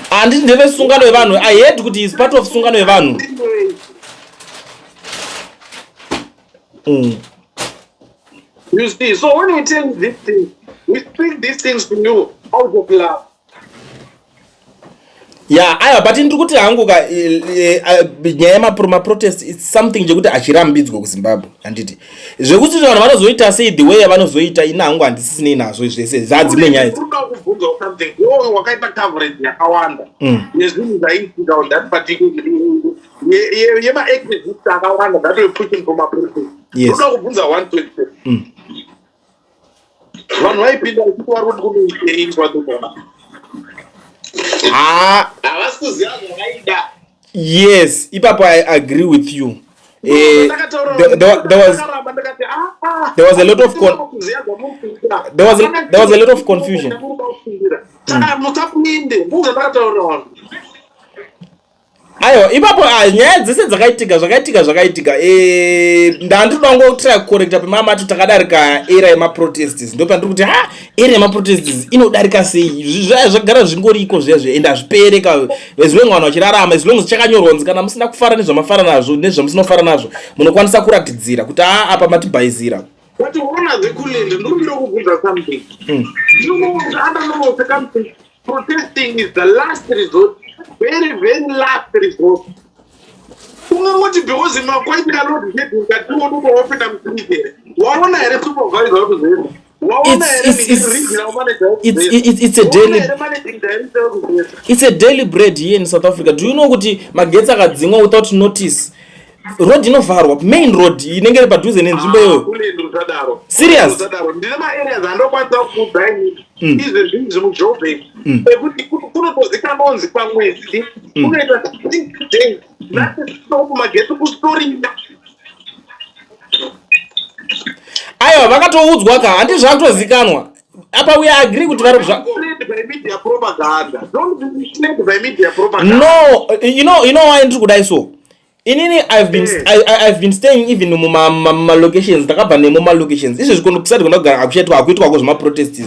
Handiti ndevesungano yevanhu? I heard kuti is part of sungano yevanhu. You see, so when we tell you these things, we speak these things to you out of love. Ya, aiwa, but ndiri kuti hangu ka nyaya yemaprotest, it's something chekuti hachirambidzwe kuZimbabwe, handiti? Zvekuti vanhu vanozoita sei, the way yavanozoita, ini hangu handisisinei nazvo zvese, zvadzimwe nyaya idzi. Unoda kubvunza something. Iwe wakaita coverage yakawanda yezvinhu zvaiitika on that particular yemaactivist akawanda that were pushing for maprotest. Unoda kubvunza one question. Vanhu vaipinda vachiti vari kuti kunoitei kwatogona? Ah, havasi kuziva zvavaida. Yes, ipapo I agree with you. There was a lot of there was a lot of confusion. Saka musapinde, ndozvandakataurira vanhu. Aiwa, ipapo nyaya dzese dzakaitika, zvakaitika zvakaitika. Ndandinoda kungotry kucorrecta pemamati takadarika era yemaprotests. Ndo pandiri kuti ha, era yemaprotests inodarika sei? Zvagara zvingoriko zviya zviya ende hazvipereka as long vanhu vachirarama, as long zvichakanyorwa kunzi kana musina kufara nezvamafara nazvo, nezvamusina kufara nazvo, munokwanisa kuratidzira kuti a apa matibhaizira. But ona zvekulende, ndiri kubvunza something. You know, under normal circumstances, protesting is the last resort, very very last resort. Ungangoti because makwaitika load shedding katiwo wapinda mustreet here? Waona here supervisor wekuzeza? Waona here regional manager wekuzeza? It's a Waona here managing director wekuzeza? It's a daily bread here in South Africa. Do you know kuti magetsi akadzimwa without notice, road inovharwa, main road inenge iri padhuze nenzvimbo iyoyo? Kulendo usadaro. Serious? Usadaro. Ndine maareas andokwanisa kukuudza ini izvezvi izvi muJoburg ekuti kunotozikanwa kunzi pamwedzi kunoita 6 days that stop magetsi kusitorina. Aiwa, vakatoudzwa ka, handi zvakutozikanwa apa. We agree kuti vari Led by media. propaganda. Don't be misled by media propaganda. No, you know why ndiri kudai so? Inini I've been I've been staying even mumalocations, ndakabva nemumalocations izvezvi kuno kusati kuno kugara hakuchaitwa, hakuitwako zvemaprotests.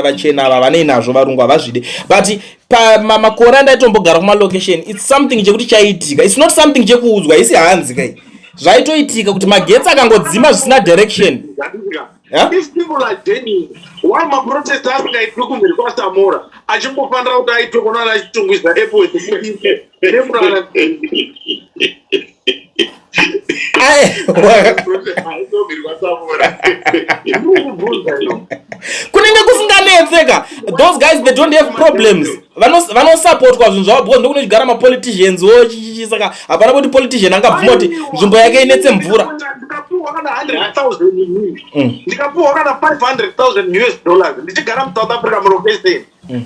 Vachena ava vanei nazvo, varungu havazvidi, but pamakore andaitombogara kumalocation, it's something chekuti chaiitika. It's not something chekuudzwa, isi hanzi kai zvaitoitika kuti magetsi akangodzima zvisina direction. Yeah? If people are genuine, why maprotest asingaitwi kumberi kwaSamora, achimbofanira kuti aitwe kunana Chitungwiza Airport nekunana? Aiwa. Ndikubvunza ino. Kunenge kusinganetseka. Those guys, they don't have problems. Vanosapotwa zvinhu zvavo because ndokunogara mapoliticians wo chichichi, saka hapana kuti politician angabvuma kuti nzvimbo yake inetse mvura. Ndikapiwa kana 100,000 inini, ndikapiwa kana 500,000 US dollars, ndichigara muSouth Africa mulocation,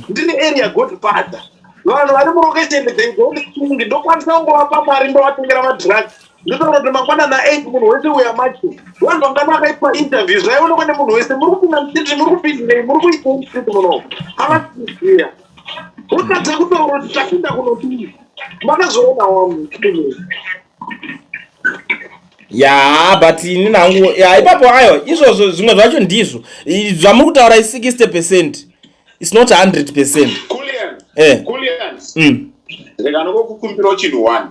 ndine area godfather, vanhu vari mulocation, they don't think ndokwanisa kungovapa mari, ndovatengera madrugs, ndotaura kuti mangwana na8 munhu wese uya macho. Vanhu vangana vakaitwa interview, zvaionekwa nemunhu wese, muri kupinda mustreet, muri kupindei, muri kuitei mustreet munomu, havasiziya utadza kutaura kuti tapinda kunodii. Makazoona wamwe? Ya, but inini hangu, ya, ipapo aiwa, izvozvo zvimwe zvacho ndizvo. Zvamuri kutaura i60%, it's not 100%. Kulian, Eh. Kulian, ndikanokukumbirawo chinhu one.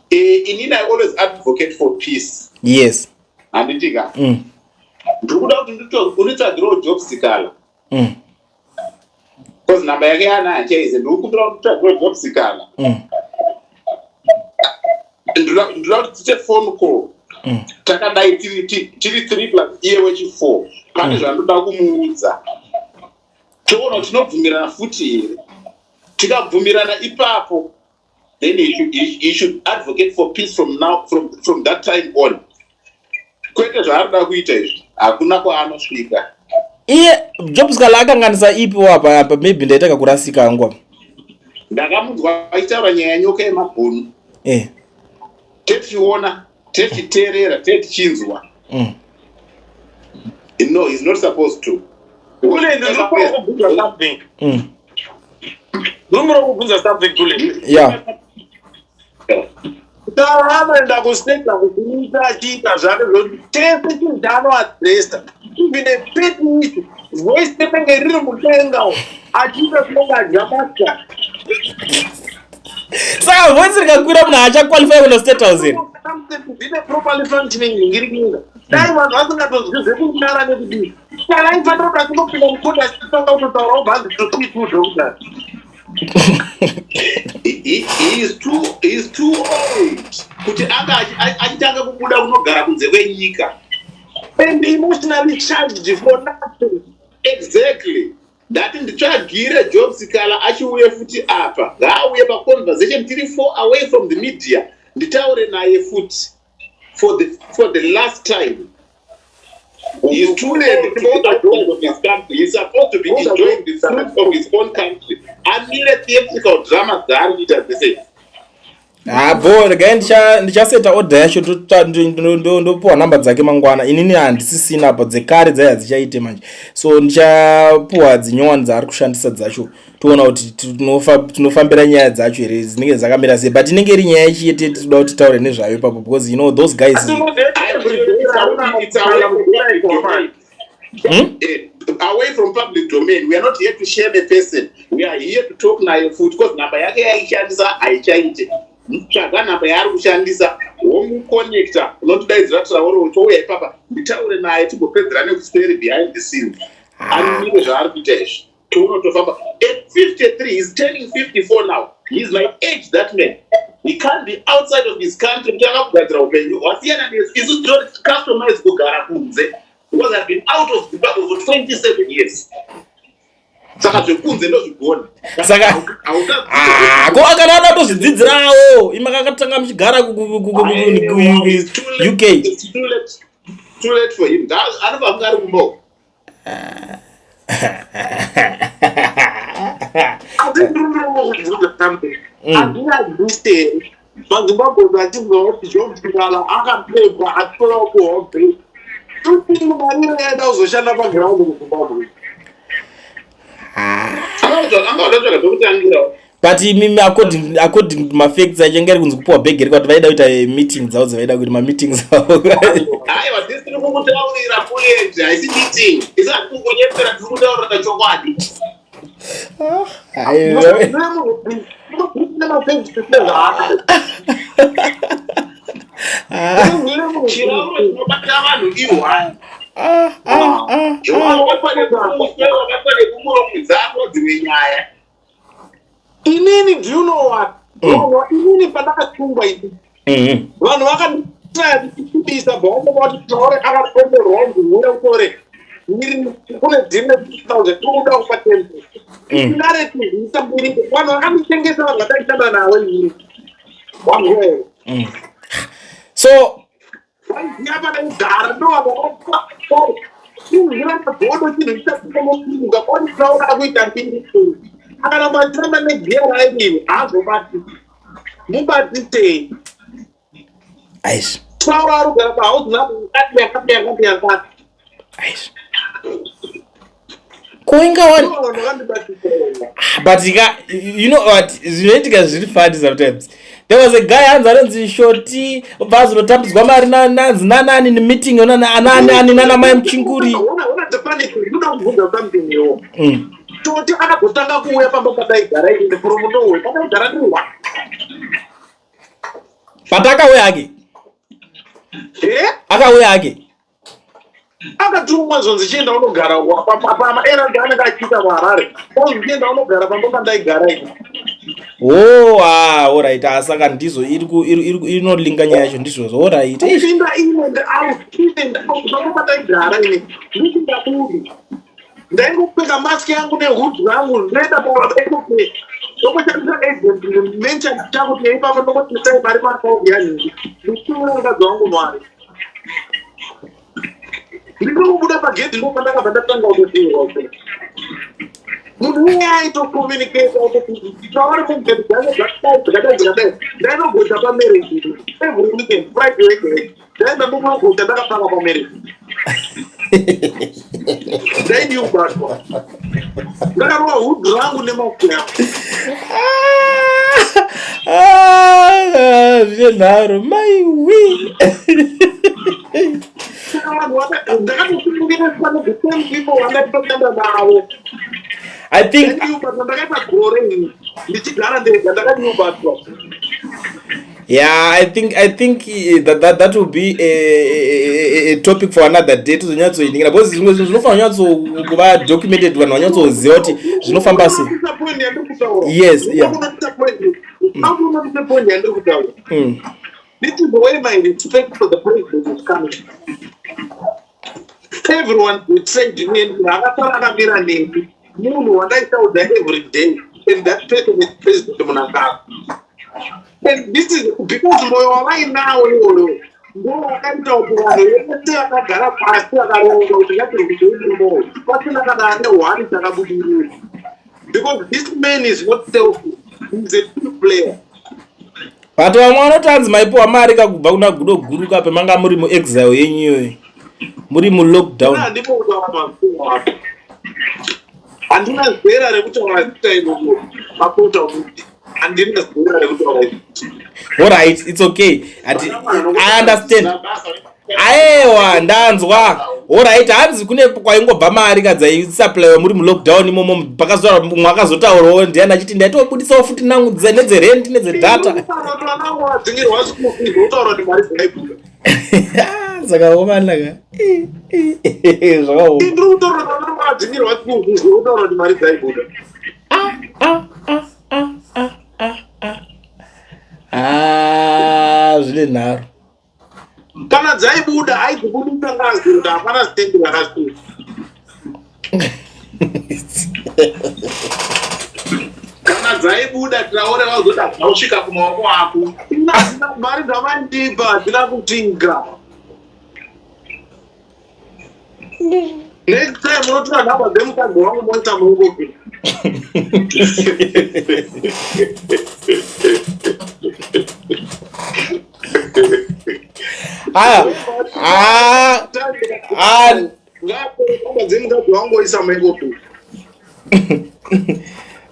Inini I always advocate for peace. Handitika? Ndiri kuda kuti unditsvagirewo Job Sikhala. Because namba yake yana hanchaize. Ndiri kukumbira kuti nditsvagirewo Job Sikhala. Ndinoda kuti tiite phone call. Takadai tiri 3 plus iye wechi4. Pane zvandoda kumuudza. Toona kuti tinobvumirana futi here. Tikabvumirana ipapo, then he should advocate for peace from now, from that time on, kwete zvaari kuda kuita izvi. Hakuna kwaanosvika. Iye Job Sikhala akanganisa ipi apa? Apa maybe ndaita kakurasika hangu apa. Ndakamunzwa achitaura nyaya yenyoka yemabhunu. Tetichiona, tetichiteerera, tetichinzwa. No, he's not supposed to. Kule ndinokuda kubvunza something. Ndinokuda kubvunza something, Kule. Yeah. Kana anoenda kustate kuita achiita zvake zvokuti chese chinhu chaanoadresa, even a petty issue, voice rinenge riri mudenga umu, achiita kunenge adya masta. Saka voice rikakwira, munhu haachaqualify kuenda State House here? Zvine properly functioning ngirikinga, dai vanhu vasingatozwi zvekunyara nekudii, kana aifanira kuti achingopinda mukoti achitanga kutotaura, obva anzi totwitwo doctor. He is too old kuti anga achitanga kubuda kunogara kunze kwenyika. And emotionally charged for nothing. Exactly. Ndati nditsvagire Job Sikhala achiuye futi apa. Ngaauye paconversation tiri four, away from the media, nditaure naye futi for the last time. He is too old to be outside of his country. He's supposed to be enjoying the fruit of his own country. Amire theatrical drama dzaari kuita dzese. Ha, bo, regai ndichaseta order yacho, ndopiwa namba dzake mangwana. Inini handisisina apa, dzekare dzai hadzichaite manje, so ndichapiwa dzinyowani dzaari kushandisa dzacho, toona kuti tinofambira nyaya dzacho here, dzinenge dzakamira sei, but inenge iri nyaya yechiyete tinoda kuti taure nezvayo ipapo, because you know those guys. It's away from public domain. Away from public domain. We are not here to shame a person. We are here to talk naye futi because namba yake yaishandisa haichaite. Tsvaga namba yaari kushandisa, womuconnecta, unotidaidzira taure, touya ipapa, nditaure naye, tigopedzera nekuseri behind the scenes. Amire zvaari kuita izvi, tounotofamba. At 53, he's turning 54 now, he's my age, that man, he can't be outside of his country kuti akakugadzira upenyu wasiyana nesu. Isu tinoti customize kugara kunze because I've been out of Zimbabwe for 27 years, saka zvekunze ndozvigona. Saka Ah, ko akana ada kutozvidzidzirawo, imi akatanga muchigara UK. It's too late, too late for him. Anobva kunge ari kumba. Asi ndiri something handingaexiste maZimbabwe vachinzwa kuti Job Sikhala akapfekwa achitora kuhope, tuti mari yaida kuzoshanda paground kuZimbabwe. Angauda pekutangirawo. But imimi, according to mafacts acho, inga iri kunzi kupiwa bhegi rekuti vaida kuita meeting dzavo dzavaida kuita, mameetings avo. Aiwa, tisi tiri kukutaurira kulendi, haisi meeting. Isi hatiri kukunyepera, tiri kutaurira chokwadi. Aiwa. Chirauro chinobata vanhu ihwani. Wakabatwa nekumuromo dzako dzimwe nyaya. Inini, do you know what? Inini pandakasungwa ini, vanhu vakanditaya kuchibisa bvavanoti Traore akatomborwa nziuya utore iri kune dhiri 2000, tiri kuda kupa 10 narrative isambirike. Vanhu vakanditengesa, vanhu vandaishanda navo inini, wanzwa? So vaiziva padaigara, ndovanhu magodo, chinhu chichatimuka koni. Traore akuita mbiri, akaramba achiramba negiya rairiwe, haazobati mubatisei. Aish. Traore ari kugara pahouse number yakati yakati yakati yakati. Aish, koinga wani. Vanhu vakandibatisa. But ka, you know what zvinoitika zviri funny sometimes? There was a guy hanzi anonzi Shoti, obva azonotambidzwa mari nanzi nanani nemeeting anani nana mai Muchinguri. Ona, the funny thing, ndinoda kubvunza something iwo. Toti akagotanga kuuya pamba pataigara ini from nowhere, pataigara ndiri one. But akauya ake. Eh? Akauya ake. Akatumwa, zvonzi chienda unogara pamaerandi anenge achiita muHarare, onzi chienda unogara pamba pandaigara ini. Oh, ah, alright. Ah, saka ndizo iri inolinga nyaya yacho, ndizvozvo, alright. Eish. Kupinda in and out, in and out pamba pandaigara ini, ndisingabudi. Ndaingopfeka mask yangu nehood rangu, ndoenda paecope, ndongoshandisa agent mention chakuti ipapo, ndongoti sai mari paakaunti yanhingi, ndichitumira mukadzi wangu mari. Ndinongobuda pagedhi, ndopandakabva ndatanga kutoteerwa. Munhu uye aitocommunicate tauri mugedhi dzake dzakadai dzakadai dzakadai. Ndainogocha pamarriage every weekend, Friday wega wega ndaenda ndokunogocha ndakapaka pamarriage. Ndaidii kubatwa ndakarova hood rangu nemask yangu? Ah, zvine nharo, maiwi. Saka vanhu ndakatosunungiriswa nethe same people vandaitoshanda navo. I think Ndaidii ndakaita gore ini ndichigara ndega, ndakadii kubatwa? Yeah, I think that will be a topic for another day, tozonyatsoiningira, because zvimwe zvinhu zvinofanira kunyatso kuva documented, vanhu vanyatsoziva kuti zvinofamba sei. Point yandiri kutaura. Yes, yeah. Akunoita point yandiri kutaura. This is the way my respect for the president is coming. Everyone betrayed me and akasara akamira neni munhu wandaitaudza every day, and that person is President Mnangagwa. And this is because moyo wavainawo iwoyo ndo wakaita kuti vanhu vese vakagara pasi vakaronga kuti ngatirwise moyo, pasina kana ane hwani chakabudirira, because this man is not selfish, he's a team player. But vamwe vanoti hanzi maipiwa mari kakubva kuna gudo guru ka pemanga muri muexile yenyu iyoyo, muri mulockdown. Handipo kutaura mazita ako, handina zera rekutaura zita iroro mapota, kuti handina zera rekutaura izvi. Alright, it's okay. I understand. Aiwa, ndanzwa. Alright, hanzi kune kwaingobva mari kadzaisupplywa muri mulockdown imomo. Pakazotaura mumwe, akazotaurawo ndiani, achiti ndaitobudisawo futi nangu nedzerent, nedzedata. Vanangu vadzingirwa school fees, votaura kuti mari dzaibuda. Zvakaomanaka, zvakaoma. Ndiri kutaura kuti vanangu vadzingirwa school fees, votaura kuti mari dzaibuda. Ah, zvine nharo. Kana dzaibuda, aidzibudisa ngazi kuti hapana stendi rakasvika. Kana dzaibuda, Traore vazoda dzausvika kumaoko ako. Mari dzavaindipa hadzina kutinga. Next time unotora nhamba dzemukadzi wangu moita muungopi. Aya, ah, ah. Namba dzemukadzi wangu oisa muungopi.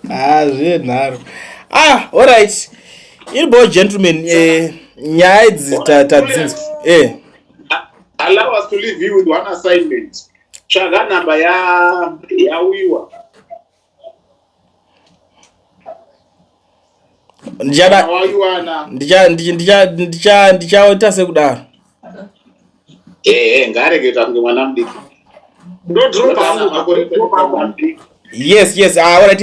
Ah, zvenharo. Ah, alright. Iri bo gentlemen, eh, nyaya idzi tadzinzwa. Eh. Allow us to leave you with one assignment. Tsvaga namba ya yawiwa. Ndichada ndichaita sekudaro. Eh, ngaaregeta kunge mwana mudiki. Ndodropa hangu. Yes, yes. Ah, alright.